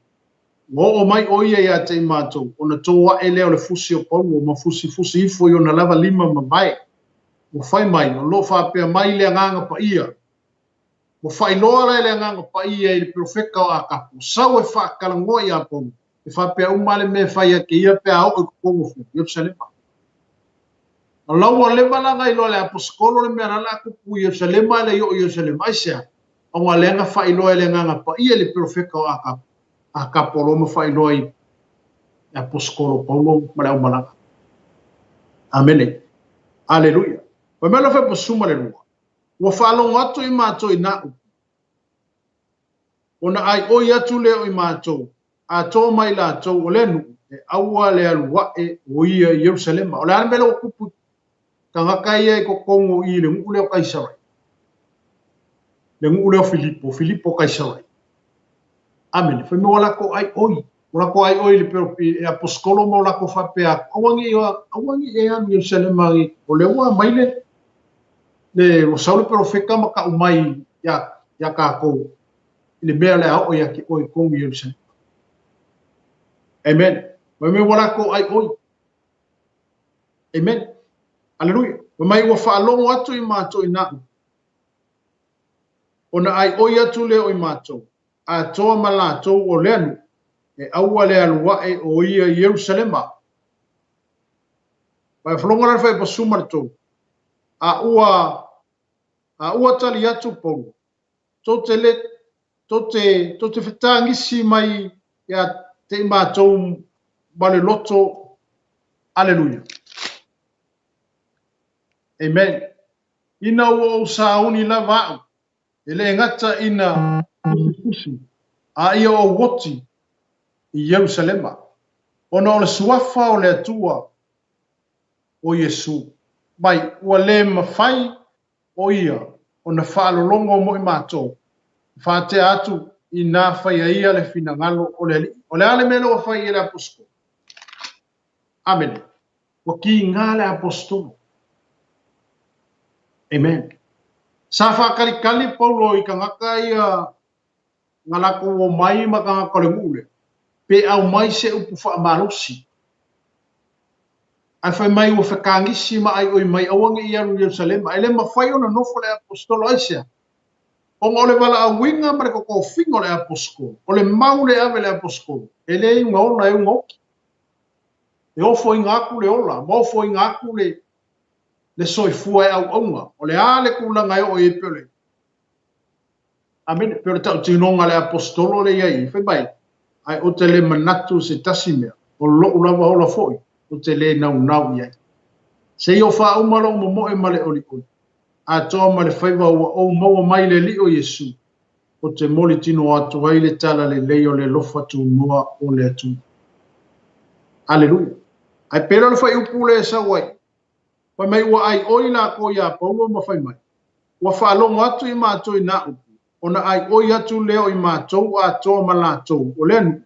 Ua oo mai ʻo ia ia te i matou, ona tō aʻe lea o le fusi o Paulo ma fusifusi ifo i ona lava lima ma vae. Ua fai mai, o lo o faapea mai le Agaga Paia. Ua faailoa la e le Agaga Paia i le perofeta o Akapo, sau e faatalanoa iā Paulo, e faapea uma lava le mea e fai a kēia pe a oo i totonu o Ierusalema. O la ua leva la na iloa e le aposetolo le mea la le a tupu i Ierusalema e le i oo i Ierusalema. Aisea? Ona lea na faailoa e le Agaga Paia i le perofeta o Akapo, Akapo loa ma faailoa i le aposetolo Paulo ma le aumalaga. Amene. Aleluia. Fai mai le Faipu 12, Ua faalogo atu i matou i nā upu, Ona ʻaiʻoi atu lea o i matou, atoa mai latou o lea nuu, e aua le alu aʻe o ia i Ierusalema. O le a le mea lea ua tupu i tagata ia i totonu o i le nuu lea o Kaisarai? Le nuu lea o Filipo, Filipo Kaisarai. Amene. Fai mai ua latou ʻaiʻoi. Ua latou ʻaiʻoi i le i le aposetolo ma ua latou faapea atu, aua ne i, aua ne i e alu i Ierusalema, o lea ua aumai le, le ua sau le perofeta ma tau mai iā, iā tatou i le mea o le a oo ia te oe i totonu i Ierusalema. Amen. Fai mai ua latou ʻaiʻoi. Amen. Aleluia. Fai mai ua faalogo atu i matou i nā upu, ona ʻaiʻoi atu lea o i matou, atoa ma latou o lea nuu, e aua le alu aʻe o ia i Ierusalema. Faifalogo la le faiapasu ma le tou, a ua, a ua tali atu Paulo, tou te le, tou te, tou te fetagisi mai ia te i matou ma le loto. Aleluia. Amen. Ina ua ou sauni lava a'u, e le gata ina fusifusi, a ia ou oti i Ierusalema, ona o le suafa o le Atua o Iesu mai, ua le mafai o ia ona faalologo mo i matou, e faatea atu inā faia ia le finagalo o le Alii. O le a le mea lea ua fai i le Aposetolo? Amene. Ua kiga le Aposetolo. Amen. Sa faakalikali Paulo i tagata ia na latou omai ma tagata o le nuu lea, pe aumai se upu faamalosi. Ae fai mai ua fetagisi ma aioi mai aua ne i alu i Ierusalema. E le mafai ona nofo le Aposetolo aisea? Ona o le valaauina ma le totofiga o le Aposetolo, o le mau lea e ave i le Aposetolo, e le iuga ola e uga oti. E ofoina atu le ola ma ofoina atu le le soifua e auauna. O le a le tulaga e oo i ai pei o le Amene. Pei o le tautinoga a le Aposetolo lea i ai i, fai mai, Ae ou te le manatu se tasi mea, o loʻu lava ola foi, ou te le naunau i ai. Seia o faauma lou momoe ma le olioli, atoa ma le faiva ua ou maua mai le Alii o Iesu. Ou te moli tino atu ai le tala lelei o le alofa tunoa o le Atua. Aleluia. Ae pei la o le fuaiupu lea e sau ai, fai mai ua aioi lakou iā Paulo ma fai mai, Ua faalogo atu i matou i nā upu, ona aioi atu lea o i matou atoa ma latou o lea nuu,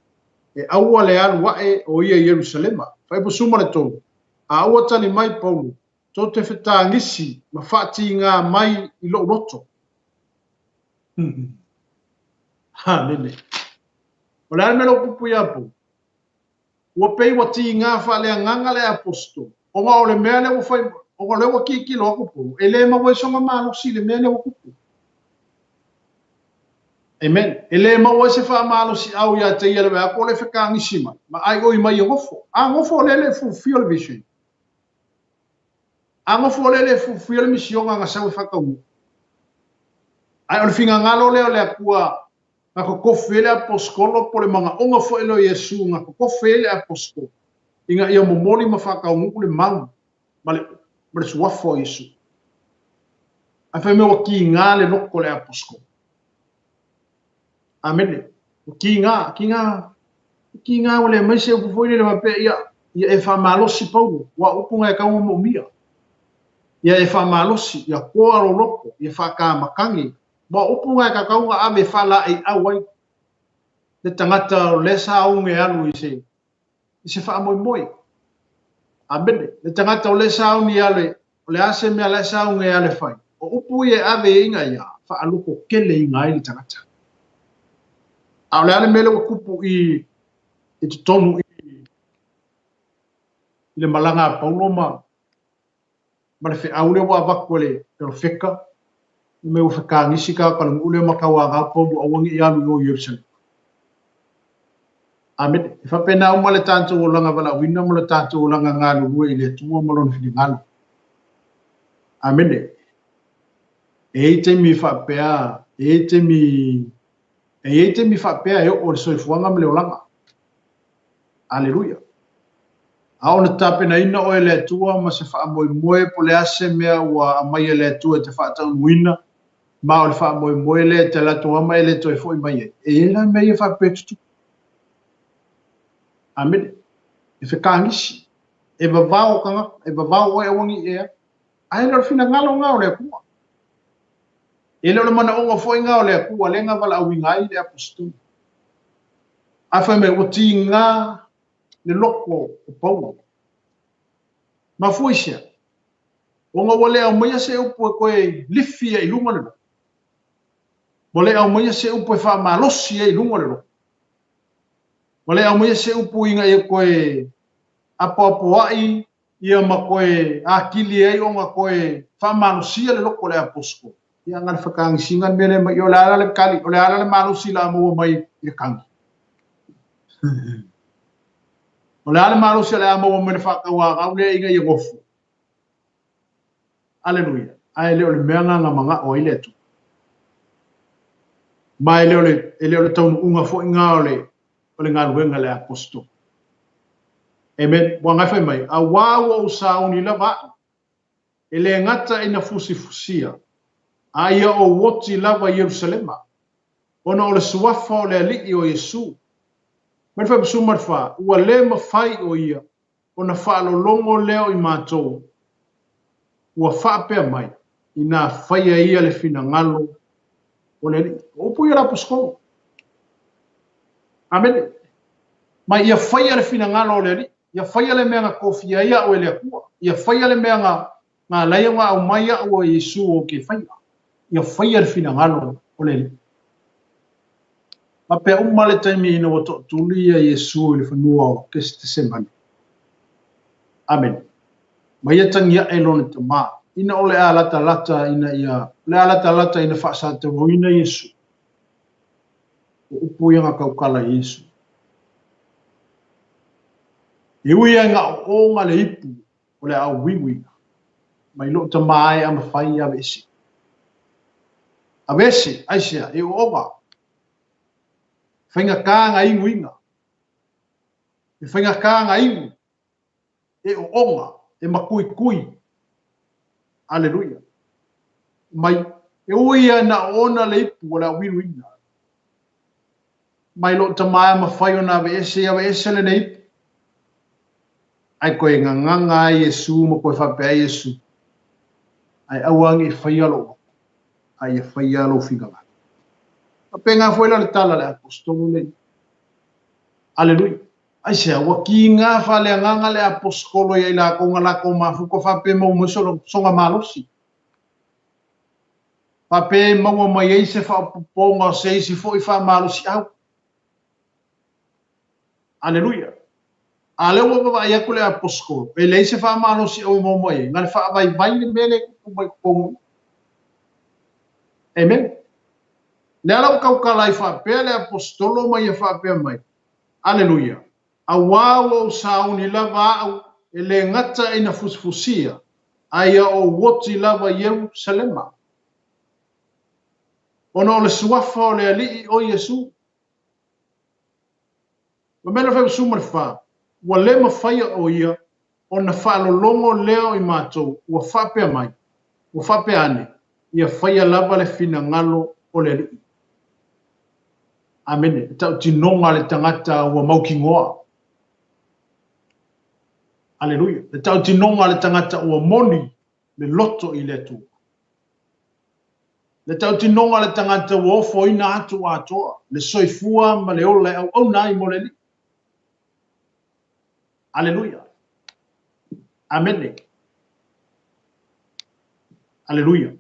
e aua le alu aʻe o ia i Ierusalema. Fuaiupu 13, A ua tali mai Paulo, Tou te fetagisi ma faatīgā mai i lou loto. Amene. O le a le mea lea ua pupu iā Paulo? Ua pei ua tīgā faaleagaga le aposetolo, ona o le mea lea ua fai, ona o lea ua tilotilo atu Paulo, e le maua ai sona malosi i le mea lea ua tupu. Amen. E le maua ai se faamalosiau ia te ia le vaai atu o lea e fetagisi mai, ma aioi mai e nofo. A nofo o lea e le fulfill le vision. A nofo o lea e le fulfill le misiona na sau e faataunuu. Ae o le finagalo lea o le Atua na totofi ai le aposetolo po o le manaoga foi lea o Iesu na totofi ai le aposetolo ina ia momoli ma faataunuu le mau ma le ma le suafa o Iesu. Ae fai mai ua kiga le loto o le aposetolo. Amene. Ua kiga, kiga, kiga ua le aumai se upu foi lele faapea ia, ia e faamalosi Paulo, aua o upu na e tatau ona moomia. Ia e faamalosi, ia toa lou loto, ia faatamatagi. Aua o upu na e tatau ona ave e faalaeiau ai le tagata o lea sa auga e alu i se i se faamoemoe. Amene. Le tagata o lea e sauni e alu, o le a se mea la e sauni e alu e fai, o upu ia e ave i ai ia, faalototeleina ai le tagata. A o le a le mea lea ua tupu i i totonu i i le malaga a Paulo ma ma le feau lea ua avatu e le perofeta, fai mai ua fetagisi tagata o le nuu lea ma tauagao Paulo aua ne i alu i o i Ierusalema. Amene. E faapena uma le tatou olaga valaauina ma le tatou olaga galulue i le Atua ma Lona finagalo. Amene. E i ai taimi faapea, e i ai taimi, e i ai taimi faapea e oo i le soifuaga ma le olaga. Aleluia. A ona tapenaina oe e le Atua ma se faamoemoe po o le a se mea ua aumai e le Atua e te faataunuuina, ma o le faamoemoe lea e te alu atu lava ma e le toe foi mai ai, e i ai la mea ia faapea e tutupu. Amene. E fetagisi, e vavao tagata, e vavao oe aua ne i e alu. Ae le o le finagalo lena o le Atua. E le o le manaoga foi lena o le Atua lea na valaauina ai le Aposetolo. Ae fai mai, ua tiga le loto o Paulo. Mafua i se a? Ona ua le aumaia se upu e toe lifi ai i luga le loto. Ua le aumaia se upu e faamalosi ai i luga le loto. Ua le aumaia se upu ina ia toe apoapoai ia ma toe atili ai ona toe faamalosia le loto o le aposetolo. Ia na o le fetagisiga le mea lea mai, o le a la le tali, o le a la le malosi o le a maua mai i le tagi? O le a le malosi o le a maua mai le faatauagau lea ina ia nofo? Aleluia. Ae le o le mea lena na manao ai le Atua. Ma e le o le, e le o le taunuuga foi lena o le, o le galuega a le aposetolo. Amen. Ua agai fai mai, auā ua ou sauni lava aʻu, e le gata ina fusifusia, a ia ou oti lava i Ierusalema, ona o le suafa o le Alii o Iesu. Mai le 14, ua le mafai o ia ona faalologo lea o i matou ua faapea mai, inā faia ia le finagalo o le Alii. O upu ia a le Aposetolo. Amene. Mai ia faia le finagalo o le Alii, ia faia le mea na tofia ai a'u e le Atua, ia faia le mea na na ala ai ona aumai a'u e Iesu ou te faia, ia faia le finagalo o le Alii. Faapea uma le taimi ina ua tootuli ia Iesu i le fanua o Ketesemane. Amene. Ma ia tagi aʻe lona Tama, ina o le a latalata ina ia, o le a latalata ina faasatauaina Iesu. O upu ia na taukala i Iesu. E ui ai na ooga le ipu o le a uiuiga, mai lou tama e a mafai aveese. Aveese, aisea, e ooga. Faigata na inuina. E faigata na inu. E ooga, e matuitui. Aleluia. Mai, e ui ai na oona le ipu o le a uiuiga. Mai lou tama e mafai ona aveese, ia aveese lenei ipu. Ae koe gagaga ai Iesu ma koe faapea ai Iesu, Ae aua ne i faia lou loto, a ia faia lou finagalo. Faapena foi la le tala a le Aposetolo lenei. Aleluia. Aisea? Ua kiga faaleagaga le Aposetolo ia i lakou na lakou mafuta faapea maua mai soga malosi. Faapea e maua mai ai se faaopoopoga o se isi foi faamalosiau. Aleluia! A lea ua vaavaai atu le Aposetolo, e leai se faamalosiau e maua mai ai, na o le faavaivai le mea lea e tupu mai totonu i i. Amen. Lea la ua tautala ai faapea le Aposetolo ma ia faapea mai, Aleluia! Auā ua ou sauni lava au e le gata ina fusifusia, a ia ou oti lava i Ierusalema. Ona o le suafa o le Alii o Iesu. Mamelo 94, ua le mafaia o ia ona faalologo lea o i matou ua faapea mai, ua faapea ane, ia faia lava le finagalo o le Alii. Amene. Le tautinoga a le tagata ua mautinoa. Aleluia. Le tautinoga a le tagata ua moni le loto i le Atua. Le tautinoga a le tagata ua ofoina atu atoa le soifua ma le ola e auauna ai mo le Alii. Aleluia. Amene. Aleluia.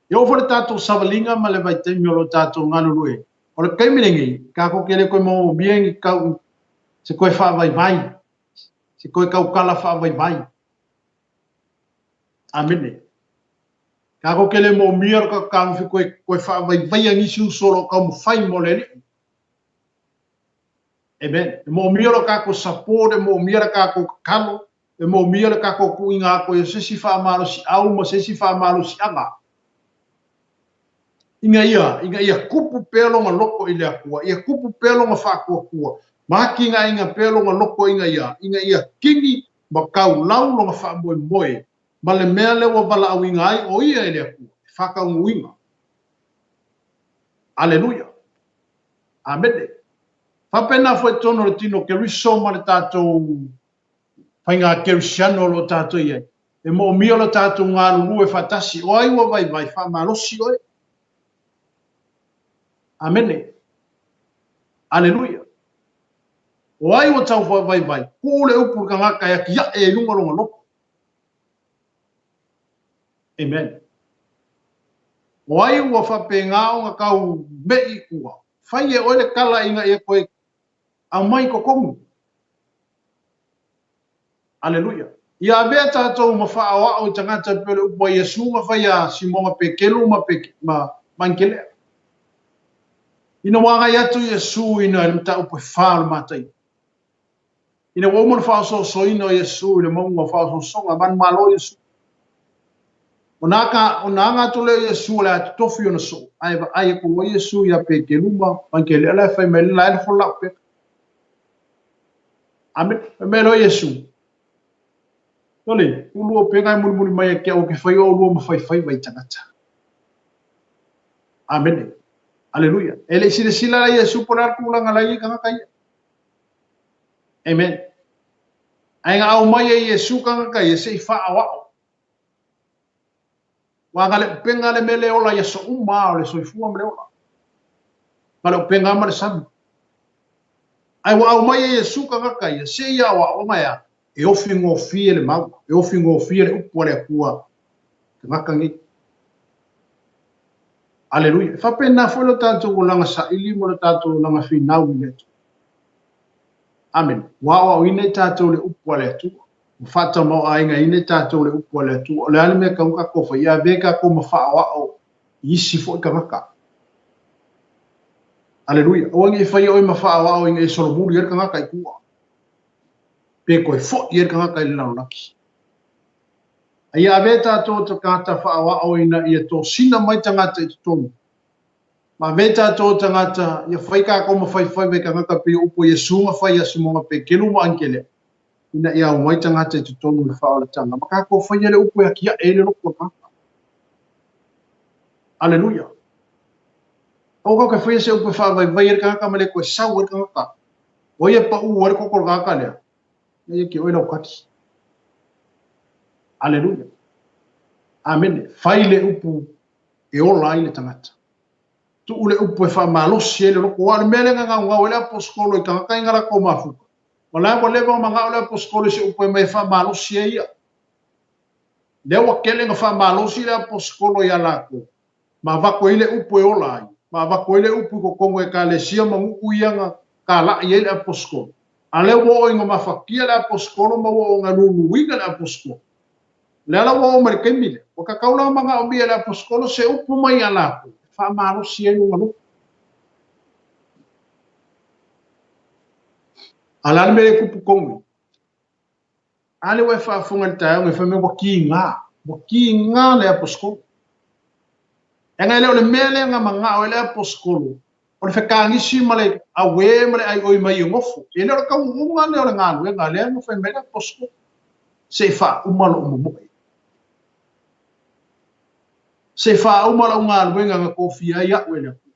E oo foi le tatou savaliga ma le vaitaimi o lo o tatou galulue ai. O le taimi lenei, tatou te le toe maomia ni tau se toe faavaivai, se toe tautala faavaivai. Amene. Tatou te le moomia le tatou toe, toe faavaivaia nisi uso o lo o taumafai mo le Alii. Amen. E moomia lo tatou support, e moomia le tatou tatalo, e moomia le tatou tuuina atu ai o se isi faamalosiau ma se isi faamalosiaga. Ina ia, ina ia tupu pea lona loto i le Atua, ia tupu pea lona faatuatua, ma atinaeina pea lona loto ina ia, ina ia kini ma taulau lona faamoemoe ma le mea lea ua valaauina ai o ia e le Atua, e faataunuuina. Aleluia. Amene. Faapena foi totonu o le tino Keriso ma le tatou faiga Kerisiano o lo o tatou i ai. E moomia lo tatou galulue faatasi. O ai ua vaivai, faamalosi oe. Amene. Aleluia. O ai ua tau vaivai, tuu le upu i le tagata e atiae i luga lona loto. Amen. O ai ua faapena ona tau me'i i tua, fai e oe le tala ina ia toe aumai i totonu. Aleluia. Ia avea tatou ma faaoao i tagata e pei o le upu a Iesu na fai ia Simona Petelu ma, Pe, ma, ma Anikelea. Ina ua agai atu Iesu ina le mataupu e fa o le mataia. Ina ua uma le faaosoosoina o Iesu i le mauga o faaosoosoga, manumalo Iesu. Ona aga, ona aga atu lea o Iesu o le a totofi ona soo, ae vaai atu loa Iesu ia Petelu ma Anikelea la e fai mai la e le folau pea. Amene. Fai mai loa Iesu, Sole, ulua upega e mulimuli mai ia te au ou te faia oulua ma faifaiva i tagata. Amene. Aleluia. E le i silasila la Iesu po o le a le tulaga la e i ai tagata ia. Amen. Ae na aumai e Iesu tagata ia se i faaoao. Ua na le upega le mea le ola i aso uma o le soifua ma le ola. Ma le upega ma le sami. Ae ua aumai e Iesu tagata ia se i aoaoga e a? E ofi gofie le mau, e ofi gofie le upu a le Atua tagata nei. Aleluia. E faapena foi lo tatou olaga saili ma lo tatou olaga finau i le Atua. Amene. Ua aoaoina i tatou le upu a le Atua. Ua faatamaoaigaina i tatou le upu a le Atua. O le a le mea e tatau ona tatou fai? Ia avea tatou ma faaoao i isi foi tagata. Aleluia. Aua ne i faia oe ma faaoao ina ia solomuli ai le tagata i tua. Pe toe foi ai le tagata i le lalolagi. A ia avea tatou tagata faaoao ina ia tosina mai tagata i totonu. Ma avea tatou tagata ia fai tatou ma faifaiva i tagata pei o upu a Iesu na fai ia Simona Petelu ma Anikelea, ina ia aumai tagata i totonu i le faaolataga ma tatou faia le upu e atiae ai le loto o le tagata. Aleluia! Aua kau ke faia se upu e faavaivai ai le tagata ma le toe sau ai le tagata. O ai e paʻu ai le koko o le tagata lea? Na ia te oe lau kati. Aleluia. Amene. Fai le upu e ola ai le tagata. Tuu le upu e faamalosi ai le loko. Aua o le mea lea na gaugau ai le aposetolo i tagata i na latou mafuta, o la ua leva ona manao le aposetolo i se upu e aumai e faamalosi ai ia. Lea ua tele na faamalosi le aposetolo ia latou, ma avatu ai le upu e ola ai, ma avatu ai le upu i totonu o ekalesia ma nuu ia na talai ai le aposetolo. A lea ua oo ina mafatia le aposetolo ma ua oo ina luluina le aposetolo. Lea la ua oo mai le taimi lea, ua tatau la ona manaomia e le aposetolo se upu mai ia latou e faamalosi ai lona loto. A o le a le mea lea e tupu tonu i? A lea ua e faafofoga i le taeao nei fai mai ua kiga, ua kiga le aposetolo. Leaga e le o le mea lea na manao ai le aposetolo, o le fetagisi ma le auē ma le aioi mai e nofo. E le o le taunuuga lea o le galuega lea na fai mai le aposetolo, se i faauma lou momoe. Se i faauma lau galuega na tofia ai au e le Atua.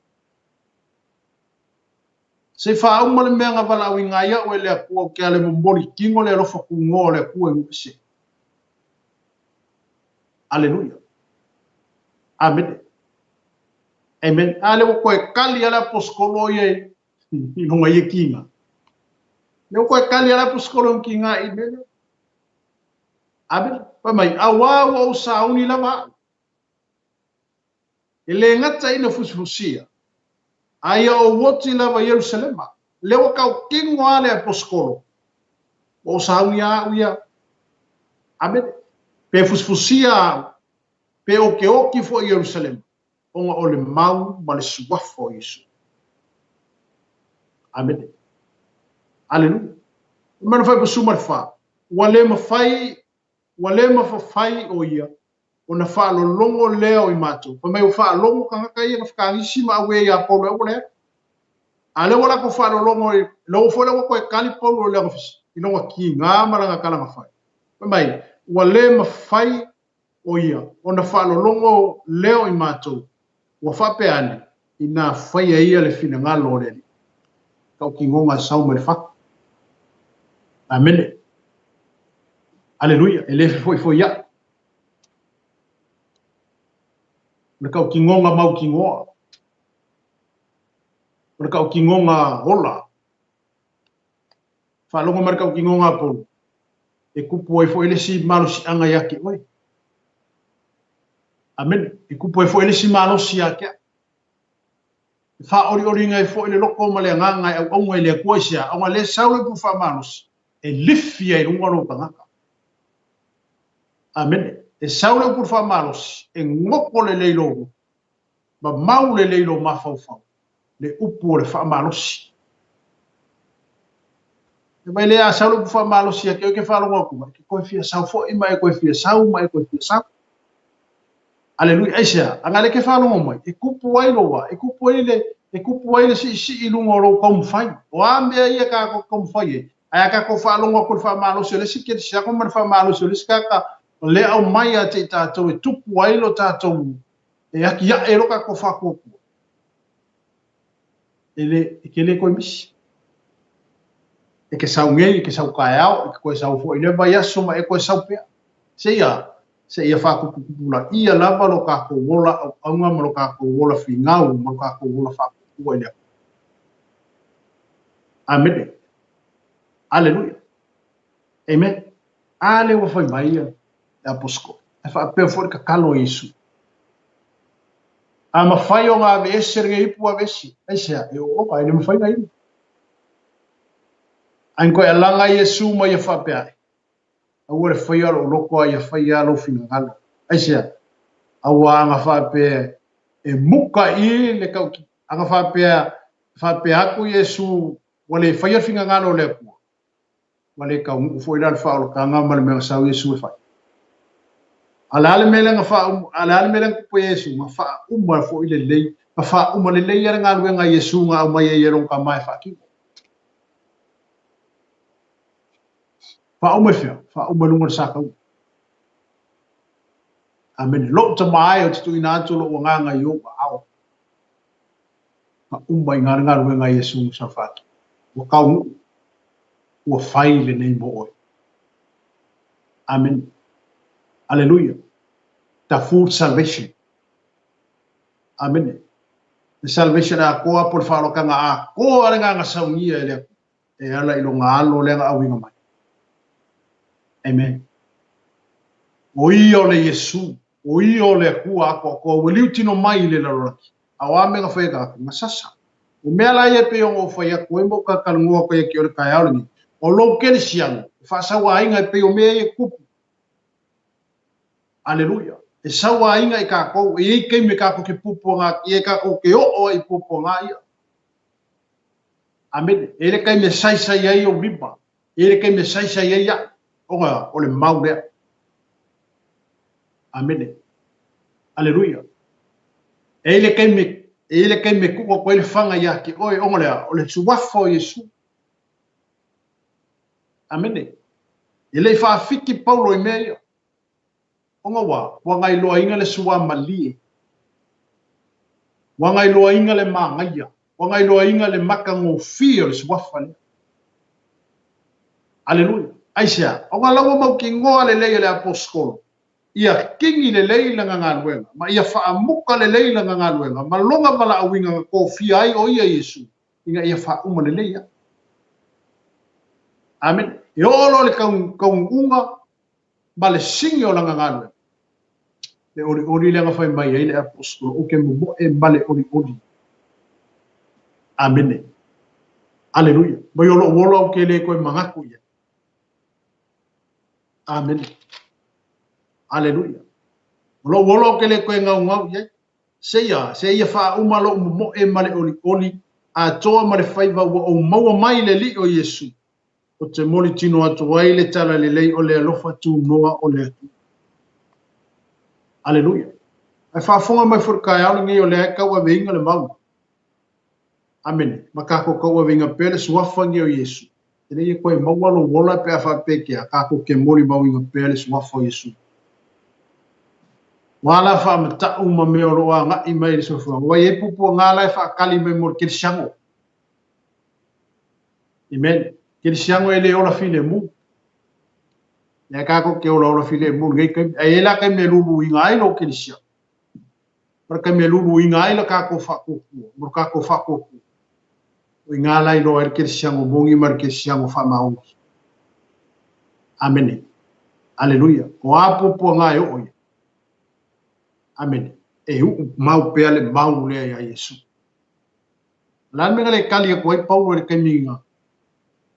Se i faauma le mea na valaauina ai au e le Atua ou te alu e momoli tino le alofa tunoa o le Atua i nuu ese. Aleluia. Amene. Amen. A lea ua toe kali lava le aposetolo ia i lona ia kiga. Lea ua toe kali lava le aposetolo i lona kiga i mea lea. Amene. Fai mai, auā ua ou sauni lava au. E le gata ina fusifusia, a ia ou oti lava i Ierusalema. Lea ua tautino lava le aposetolo, ua ou sauni lava au ia. Amene. Pe fusifusia au, pe ou te oti foi i Ierusalema, ona o le mau ma le suafa o Iesu. Amene. Aleluia. Fai mai le Fuaiupu 14, Ua le mafai, ua le mafafai o ia ona faalologo lea o i matou. Fai mai ua faalogo tagata ia na fetagisi ma auē ia Paulo e aua le alu. A lea ua latou faalologo i lou foi lea ua toe kali Paulo i lana i lona kiga ma lana tala na fai. Fai mai ua le mafai o ia ona faalologo lea o i matou, ua faapea ane, inā faia ia le finagalo o le Alii. Tautinoga e sau mai le fatu. Amene. Aleluia. E le fefoifoiaʻi. O le tautinoga mautinoa. O le tautinoga ola. Faalogo mai le tautinoga a Paulo, e kupu ai foi le isi malosiaga ia te oe. Amene. E kupu ai foi le isi malosi ia te au. E faaolioliga ai foi le loto ma le agaga e auauna i le Atua i se a, ona lea sau le upu faamalosi, e lifi ai i luga lou tagata. Amene. E sau le upu faamalosi, e goto lelei lou loto, ma mau lelei lou mafaufau, le upu o le faamalosi. E mai lea a sau le upu faamalosi ia te oe ke faalogo atu, e te toe fia sau foi ma e toe fia sau ma e toe fia sau. Aleluia. Aisea? Ana lea ke faalogo mai, e kupu ai lou a, e kupu ai le, e kupu ai le siisii i luga o lou taumafai. O a mea ia tatou taumafai ai? Ae a tatou faalogo atu i le faamalosi o le isi kerisiano ma le faamalosi o le isi tagata, o lea aumai ia te i tatou e tupu ai lo tatou, e atiae ai lo tatou faatuatua. E le, e te le toe misi. E te sau nei, e te sau taeao, e te toe sau foi i le vaiaso ma e toe sau pea. Seia, seia faatuputupulaia lava lo tatou ola auauna ma lo tatou ola finau ma lo tatou ola faatuatua i le Atua. Amene. Aleluia. Amen. A lea ua fai mai ia le aposetolo. E faapea foi le tatalo a Iesu. A mafai ona aveese lenei ipu aveese, aisea? E ooga, e le mafai ona inu. Ae na toe alaga Iesu ma ia faapea ane, Aua le faia lou loto a ia faia lou finagalo. Aisea? Aua ana faapea e muka i le tauti, ana faapea, faapea atu Iesu ua le faia le finagalo o le Atua, ua le taunuu foi la le faaolataga ma le mea na sau Iesu e fai. A o le a le mea lea na faauma, a o le a le mea lea na tupu ia Iesu? Na faauma foi lelei, na faauma lelei lava le galuega a Iesu na aumai ai e lona Tama e faatino. Faauma i fea? Faauma i luga o le sataua. Amene. Lou Tama e, ou te tuuina atu lou agaga i ou aao. Faauma i ina le galuega a Iesu sa faatu. Ua taunuu, ua fai lenei mo oe. Amene. Aleluia. The full salvation. Amene. Le salvation atoa po o le faaolataga atoa le agaga saunia e le Atua e ala i lona Alo lea na auina mai. Amen. O ia o le Iesu, o ia o le Atua atoatoa ua liutino mai i le lalolagi. A o a mea na fai e tagata? Na sasa. O mea la ia e pei ona ou fai atu ai ma ou talatalanoa atu ai ia te oe i le taeao lenei, o lou kerisiano, e faasauaina e pei o mea ia e tutupu. Aleluia! E sauaina i tatou, e i ai taimi tatou te puapuaga ai, tatou te oo ai i puapuaga ia. Amene. E i ai le taimi e saisai ai ou lima, e i ai le taimi e saisai ai au, ona o le mau lea. Amene. Aleluia. E i ai le taimi, e i ai le taimi e tuu atu ai le faga ia te oe, ona o le a? O le suafa o Iesu. Amene. E le i faafiti Paulo i mea ia. Ona ua, ua gailoaina le suamalie. Ua gailoaina le manaia. Ua gailoaina le matagofie o le suafa lea. Aleluia. Aisea? Ona la ua mautinoa lelei e le aposetolo, ia kini lelei lana galuega, ma ia faamuta lelei lana galuega, ma lona valaauina na tofia ai o ia Iesu, ina ia faauma lelei ai. Amene. E oo loa le taunuuga ma le sini o lana galuega, le olioli lea na fai mai ai le aposetolo, ou te momoe ma le olioli. Amene. Aleluia. Mai o lou ola ou te le toe manatu i ai. Amene. Aleluia. O lou ola ou te le toe gaugau i ai. Seia, seia faauma lou momoe ma le olioli, atoa ma le faiva ua ou maua mai le Alii o Iesu. Ou te moli tino atu ai le talalelei o le alofa tunoa o le Atua. Aleluia. Ae faafofoga mai foi i le taeao lenei o lea e tauaveina le mau. Amene. Ma tatou tauaveina pea le suafa lenei o Iesu. E le ia toe maua lou ola pe a faapea ke a, tatou te molimauina pea le suafa o Iesu. Ua la faamatau ma mea o lo o agai mai i le soifuaga. Ua i ai puapuaga la e faatali mai mo le kerisiano. Amen. Kerisiano e le ola filemu. Lea tatou te olaola filemu i lenei taimi. Ae i ai la taimi e luluina ai lou kerisiano. Ma le taimi e luluina ai le tatou faatuatua, ma lo tatou faatuatua. O i ina la iloa ai le kerisiano moni ma le kerisiano faamaoni. Amene. Aleluia. O a puapuaga e oo ia. Amene. E uu mau pea le mau lea ia Iesu. O le a le mea na le tali atu ai Paulo i le taimi na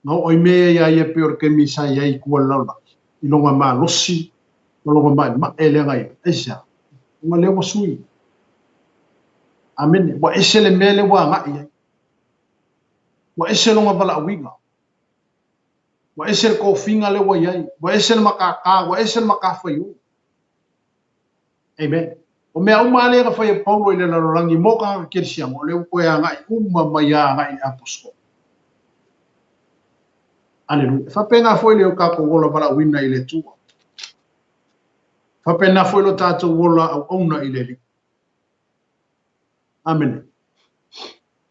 na oo ai mea ia iā ia pei o le taimi sa i ai i tua i le lalolagi, i lona malosi ma lona maʻemaʻe lea na i ai? Aisea? Ona lea ua sui. Amene. Ua ese le mea lea ua agai i ai. Ua ese lona valaauina. Ua ese le tofiga lea ua i ai. Ua ese le matata, ua ese le matafaioi. Amen. O mea uma lava lea na fai e Paulo i le lalolagi mo tagata kerisiano, o lea ua toe agai uma mai lava agai i le aposetolo. Aleluia. E faapena foi le o tatou ola valaauina i le Atua. E faapena foi lo tatou ola auauna i le Alii. Amene.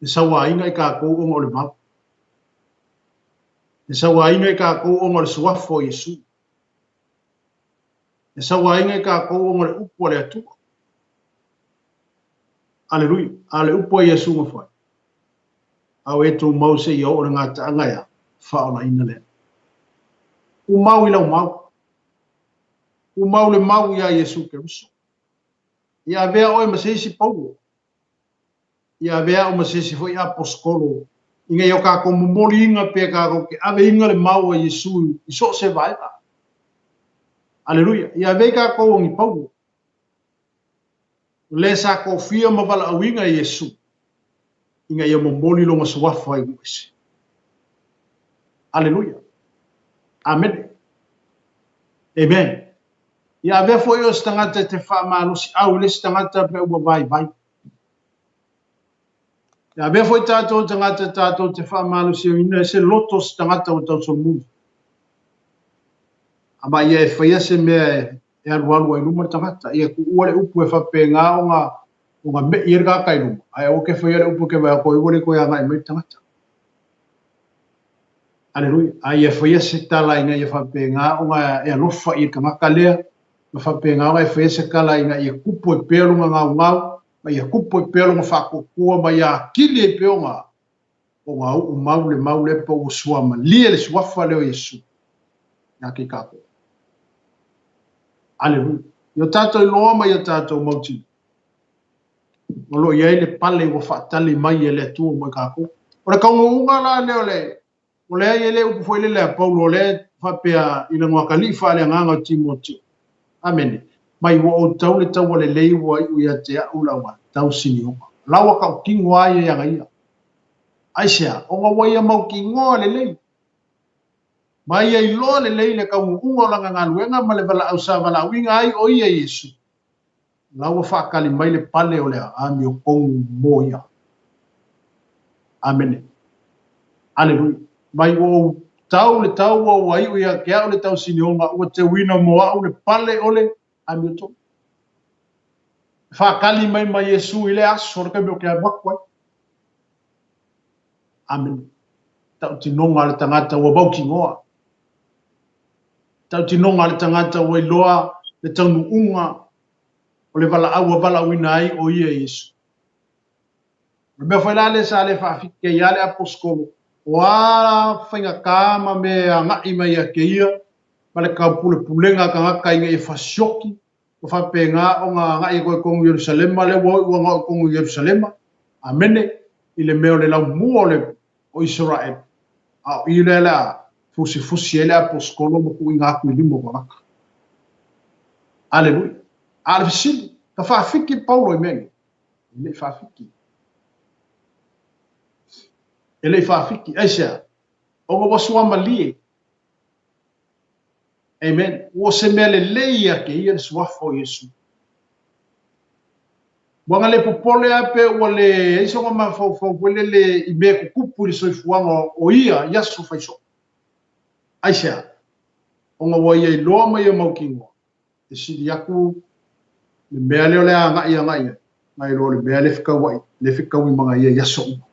E sauaina i tatou ona o le mau. E sauaina i tatou ona o le suafa o Iesu. E sauaina i tatou ona o le upu a le Atua. Aleluia. A o le upu a Iesu na fai, A o e tumau seia oo le gataaga e a, faaolaina lea. Tumau i lau mau. Tumau le mau iā Iesu Keriso. Ia avea oe ma se isi Paulo. Ia avea au ma se isi foi aposetolo, ina ia o tatou momoliina pea tatou te aveina le mau a Iesu i so o se vaega. Aleluia. Ia avea i tatou o ni Paulo, o le sa tofia ma valaauina e Iesu, ina ia momoli lona suafa i nuu ese. Aleluia. Amene. Amen. Ia avea foi oe o se tagata e te faamalosiau i le isi tagata pe ua vaivai. Ia avea foi tatou tagata tatou te faamalosiauina e se loto o se tagata ua tausolomuli. A ma ia e faia se mea e alualu ai luma le tagata, ia tuua le upu e faapena ona Ona me'i ai le tagata i luma, ae aua ke faia le upu e ke vaai atu ai ua le toe agai mai le tagata. Aleluia. A ia faia se tala ina ia faapena ona e alofa i le tagata lea, ma faapena ona e faia se tala ina ia tupu ai pea lona gaugau, ma ia tupu ai pea lona faatuatua, ma ia atili ai pea ona ona uu mau le mau lea pe ua suamalie le suafa lea o Iesu ia te tatou. Aleluia. Ia o tatou iloa ma ia tatou mautinoa, o lo o i ai le pale ua faatali mai e le Atua mo i tatou. O le taunuuga la lea o le, o lea e i ai le upu foi lele a Paulo o lea e faapea i lana atalii faaleagaga o Timoteo. Amene. Mai ua ou tau le taua lelei ua iu ia te a'u lau tausinioga. La ua tautino a ia ia ia. Aisea? Ona ua ia mautinoa lelei. Ma ia iloa lelei le taunuuga o lana galuega ma le valaau sa valaauina ai o ia Iesu. La ua faatali mai le pale o le amiotonu mo ia. Amene. Aleluia. Mai ua ou tau le taua ua iu ia te a'u le tausinioga, ua teuina mo a'u le pale o le amiotonu. E faatali mai ma Iesu i lea aso le taimi ou te alu atu ai. Amene. Tautinoga a le tagata ua mautinoa. Tautinoga a le tagata ua iloa le taunuuga o le valaau ua valaauina ai o ia Iesu. O le mea foi la lea sa le faafiki ai lava le aposetolo, o a faigata ma mea e agai mai ia te ia ma le taupulepulega a tagata ina ia fasioki ma faapena ona agai atu ai i totonu o Ierusalema, lea ua ua oo i totonu o Ierusalema, amene, i le mea o le laumua o le o Isaraelu, a o i lea o le a fusifusi ai le aposetolo ma tuuina atu i lima o tagata. Aleluia. A o le fesili, na faafiki Paulo i mea nei? E le i faafiki. E le i faafiki. Aisea? Ona ua suamalie. Amen. Ua se mea lelei ia te ia le suafa o Iesu. Ua na le popole lava pe ua leai sona mafaufau foi lele i mea e tutupu i le soifuaga o ia i aso faisoo. Aisea? Ona ua ia iloa ma ia mautinoa e sili atu le mea lea o le a agai agai ai, nai lo le mea lea e fetauai, lea e fetaui ma ia i aso uma.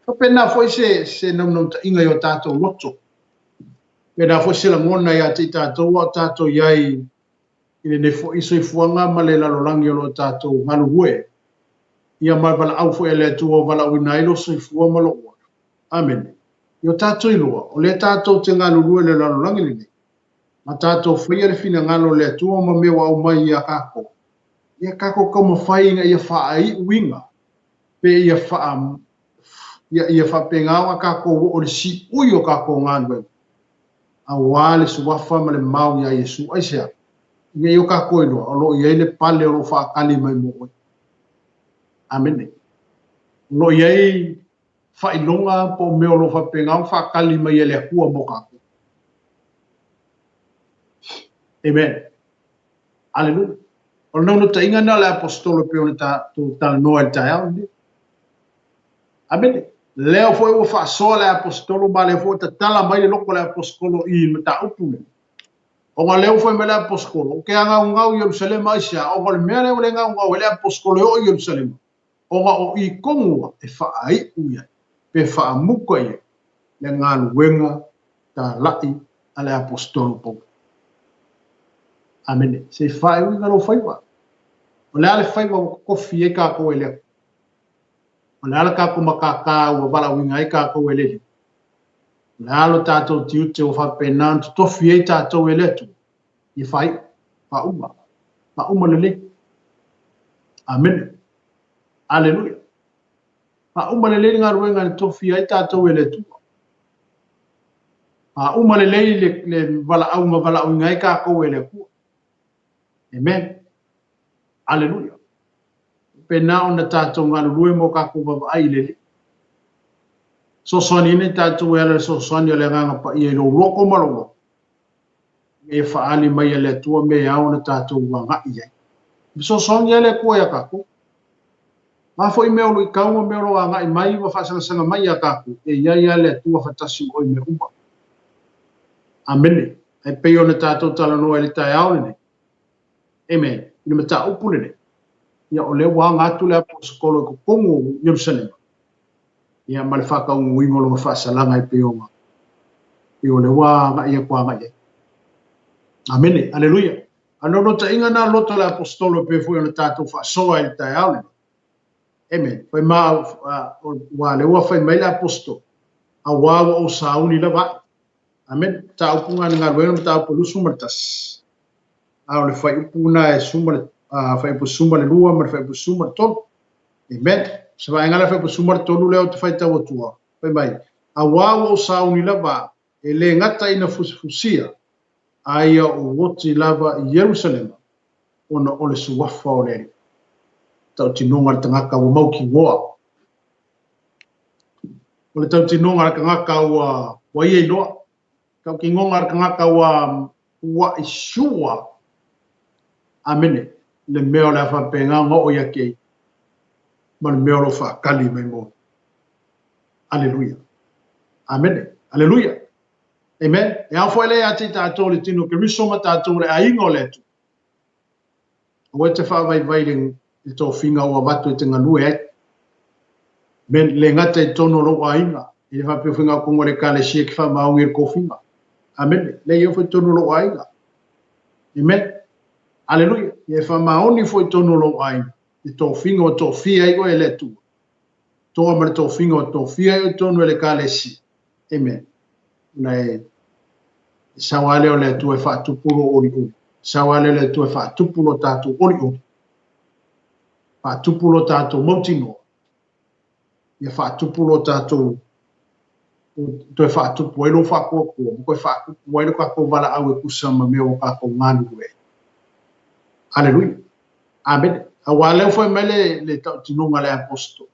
Faapena foi se, se naunautaiga i o tatou loto. Pena foi se lagona ia te i tatou a o tatou i ai i lenei foi soifuaga ma le lalolagi o lo o tatou galulue. Ia ma le valaau foi a le Atua ua valaauina ai lou soifua ma lou ola. Amene. Ia o tatou iloa, o lea tatou te galulue i le lalolagi lenei, ma tatou faia le finagalo o le Atua ma mea ua aumai ia tatou, ia tatou taumafai ina ia faaiuina pe ia faa ia, ia faapena ona tatou oo i le siui o tatou galuega, aua le suafa ma le mau iā Iesu. Aisea? Ina ia o tatou iloa, o lo o i ai le pale o lo o faatali mai mo oe. Amene. O lo o i ai faailoga po o mea o lo o faapena ona faatali mai e le Atua mo tatou. Amen. Aleluia. O le naunautaiga lena o le aposetolo e pei ona tatou talanoa i le taeao lenei. Amene. Lea foi ua faasoa le aposetolo ma lea foi ua tatala mai le loko o le aposetolo i mataupu lea. Ona lea ua fai mai le aposetolo, ou te gaugau i Ierusalema aisea? Ona o le mea lea ua le gaugau ai le aposetolo e oo i Ierusalema, ona o i tonu lava e faaiu i ai pe faamuta i ai le galuega talai a le aposetolo Paulo. Amene. Se i faaiuina lou faiva. O le a le faiva ua totofi ai tatou e le Atua? O le a le tatou matata ua valaauina ai tatou e le Alii? O le a lo tatou tiute ua faapena ona totofi ai tatou e le Atua? Ia faaiu, faauma, faauma lelei. Amene. Aleluia. Faauma lelei le galuega na tofia ai tatou e le Atua. Faauma lelei le, le valaau na valaauina ai tatou e le Atua. Amen. Aleluia. Pena ona tatou galulue mo tatou vaavaai i le Alii. Sosoani ina tatou e ala le sosoani o le Agaga Paia i lou loko ma lou loto. Ina ia faaali mai e le Atua mea e ao ona tatou agai i ai. E fesoasoani ai le Atua iā tatou. O a foi mea o luitau ma mea o lo o agai mai ma faasagasag mai iā tatou, e i ai lava le Atua faatasi ma oe i mea uma. Amene. Ae pei ona tatou talanoa i le taeao lenei, amen, i le mataupu lenei. Ia, o lea ua aga atu le Aposetolo i totonu o Ierusalema, ia ma le faataunuuina o lona faasalaga e pei ona, pei o lea ua agai atu agai ai. Amene. Aleluia. A o le naunautaiga lena o le loto o le Aposetolo e pei foi ona tatou faasoa i le taeao lenei. Amen. Fai ma, ua lea ua fai mai le Aposetolo, auā ua ou sauni lava au. Amene. Mataupu lena i le galuega mataupu 21. A o le fuaiupu lena e fuaiupu 12 ma le fuaiupu 13. Amen. Se vaega lea fuaiupu 13 lea ou te faitau atua. Fai mai, auā ua ou sauni lava au, e le gata ina fusifusia, a ia ou oti lava i Ierusalema, ona o le suafa o le Alii. Tautinoga a le tagata ua mautinoa. O le tautinoga a le tagata ua ua ia iloa. Tautinoga a le tagata ua ua sure. Amene. Le mea o le a faapena ona oo ia te ia, ma le mea o lo o faatali mai mo. Aleluia. Amene. Aleluia. Amen. E ao foi lea ia te i tatou le tino Keriso ma tatou le aiga o le Atua. Aua e te faavaivai i le tofiga ua avatu e te galue ai. Amen. Le gata i totonu o lou aiga, e le faapea foi na o totonu o le Ekalesia e te faamaoni i le tofiga. Amene. Leai, e oo foi i totonu o lou aiga. Amen. Aleluia. Ia e faamaoni foi i totonu o lou aiga le tofiga ua tofia ai oe e le Atua. Toa ma le tofiga ua tofia ai oe i totonu o le Ekalesia. Amen. Ona e sau lava lea o le Atua e faatupu lou olioli. Sau lava lea o le Atua e faatupu lo tatou olioli. Faatupu lo tatou mautinoa. Ia faatupu lo tatou toe faatupu ai lou faatuatua, ma toe faatupu ai lo tatou valaau e tusa ma mea ua tatou galulue ai. Aleluia. Amene. Aua lea ua fai mai le, le tautinoga a le aposetolo.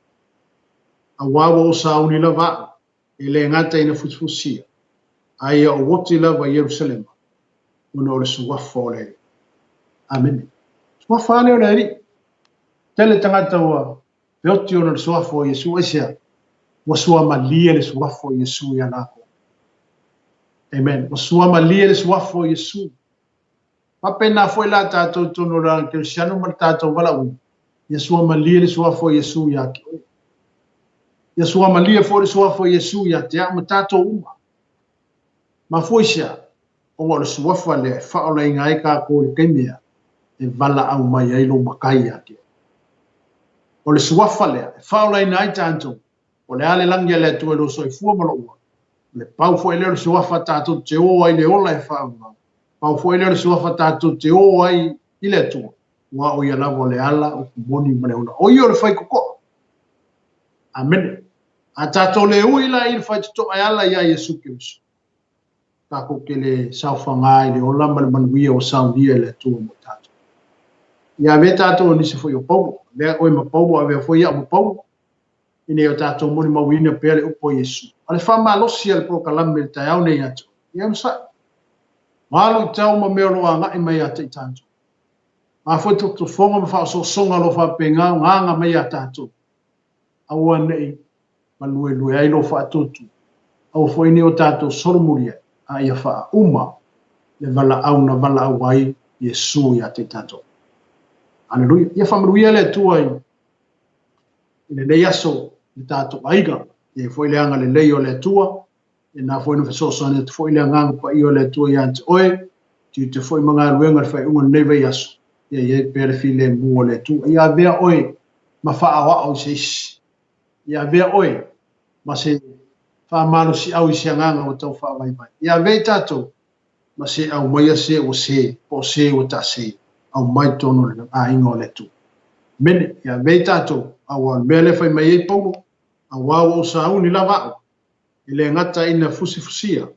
Aua ua ou sauni lava au, e le gata ina fusifusia, a ia ou oti lava i Ierusalema, ona o le suafa o le Alii. Amene. Suafa lea o le Alii. Tele tagata ua feoti ona o le suafa o Iesu, aisea? Ua suamalie le suafa o Iesu ia latou. Amen. Ua suamalie le suafa o Iesu. Faapena foi la tatou i totonu o le kerisiano ma le tatou valaauina, ia suamalie le suafa o Iesu ia te oe. Ia suamalie foi le suafa o Iesu ia te au ma tatou uma. Mafua i se a? Ona o le suafa lea e faaolaina ai tatou i le taimi ea e valaau mai ai lou Matai ia te oe. O le suafa lea e faaolaina ai tatou, o le a le lagi a le Atua i lou soifua ma lou ola, o le pau foi lea o le suafa tatou te o ai i le ola e faaauau. Pau foi lea o le suafa tatou te o ai i le Atua, aua o Ia lava o le ala, upu moni ma le ola. O Ia o le faitotoa. Amene. A tatou le ui la i le faitotoa e ala iā Iesu Keriso, tatou te le saofaga i le ola ma le manuia ua saunia e le Atua mo tatou. Ia avea tatou o nisi foi o Paulo. Avea oe ma Paulo, avea foi au ma Paulo, ina ia tatou molimauina pea le upu a Iesu. A o le faamalosi a le polokalame i le taeao nei ia te oe, ia onosai. Ua alu i tau ma mea o lo o agai mai ia te i tatou. A foi tofotofoga ma faaosoosoga o lo o faapena ona aga mai ia tatou, aua ne i maluelue ai lou faatuatua, aua foi ne i o tatou solomuli ai, a ia faauma le valaau na valaau ai Iesu ia te i tatou. Aleluia. Ia faamanuia le Atua i lenei aso i le tatou aiga, e i ai foi le agalelei o le Atua, E na foi na fesoasoani atu foi le Agaga Paia o le Atua ia te oe, tiute foi ma galuega i le faaiuga o lenei vaiaso, ia i ai pea le filemu o le Atua. Ia avea oe ma faaoao i se isi. Ia avea oe ma se faamalosiau i se agaga ua tau faavaivai. Ia avea i tatou ma se aumaia se ua se, po o se ua taase, aumai i totonu o le aiga o le Atua. Amene. Ia avea i tatou, aua o le mea lea e fai mai ai Paulo, aua ua ou sauni lava au, e le gata ina fusifusia,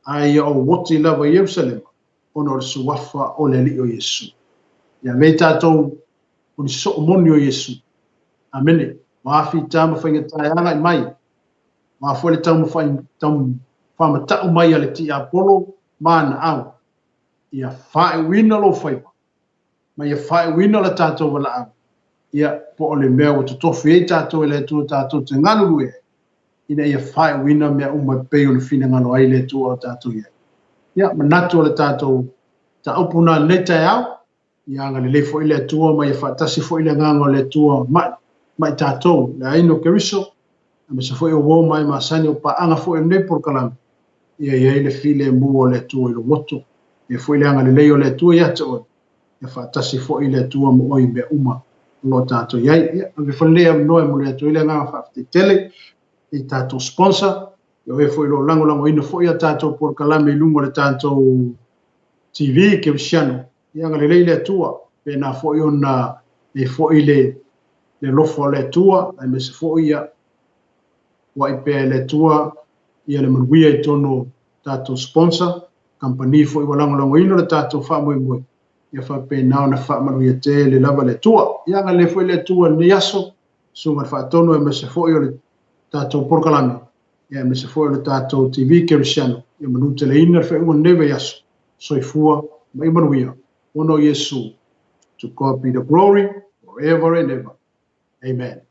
a ia ou oti lava i Ierusalema, ona o le suafa o le Alii o Iesu. Ia avea i tatou o ni soo moni o Iesu. Amene. Ua fita ma faigata e agai mai, ua foi le taumafai mai a le tiapolo ma ana au, ia faaiuina lou faiva, ma ia faaiuina le tatou valaau, ia, po o le mea ua totofi ai tatou e le Atua tatou te galulue ai, ina ia faaiuina mea uma e pei ona finagalo ai le Atua o tatou i ai. Ia, manatu o le tatou mataupu na i lenei taeao. Ia agalelei foi le Atua ma ia faatasi foi le Agaga o le Atua ma ma i tatou, le aiga o Keriso, aemaise foi o uo ma e masani o paaga foi o lenei polokalame, ia i ai le filemu o le Atua i lou loto. Ia foi le agalelei o le Atua ia te oe, ia faatasi foi le Atua ma oe i mea uma o lo o tatou i ai. Ia, avea foi lenei avanoa e momoli atu ai le agaga faafetai tele i tatou sponsor, ia o e foi o lo o lagolagoina foi a tatou polokalame i luga o le tatou TV Kerisiano. Ia agalelei le Atua, pena foi ona i ai foi le alofa o le Atua, aemaise foi ia foai pea e le Atua ia le manuia i totonu o tatou sponsor, kamupani foi ua lagolagoina le tatou faamoemoe, ia faapena ona faamanuia tele lava le Atua. Ia agalelei foi le Atua i lenei aso, susuga i le Faatonu aemaise foi o le tatou polokalame, ia aemaise foi o le tatou TV Kerisiano, ia manuteleina le faaiuga o lenei vaiaso. Soifua ma ia manuia. Ona o Iesu. To God be the glory forever and ever. Amen.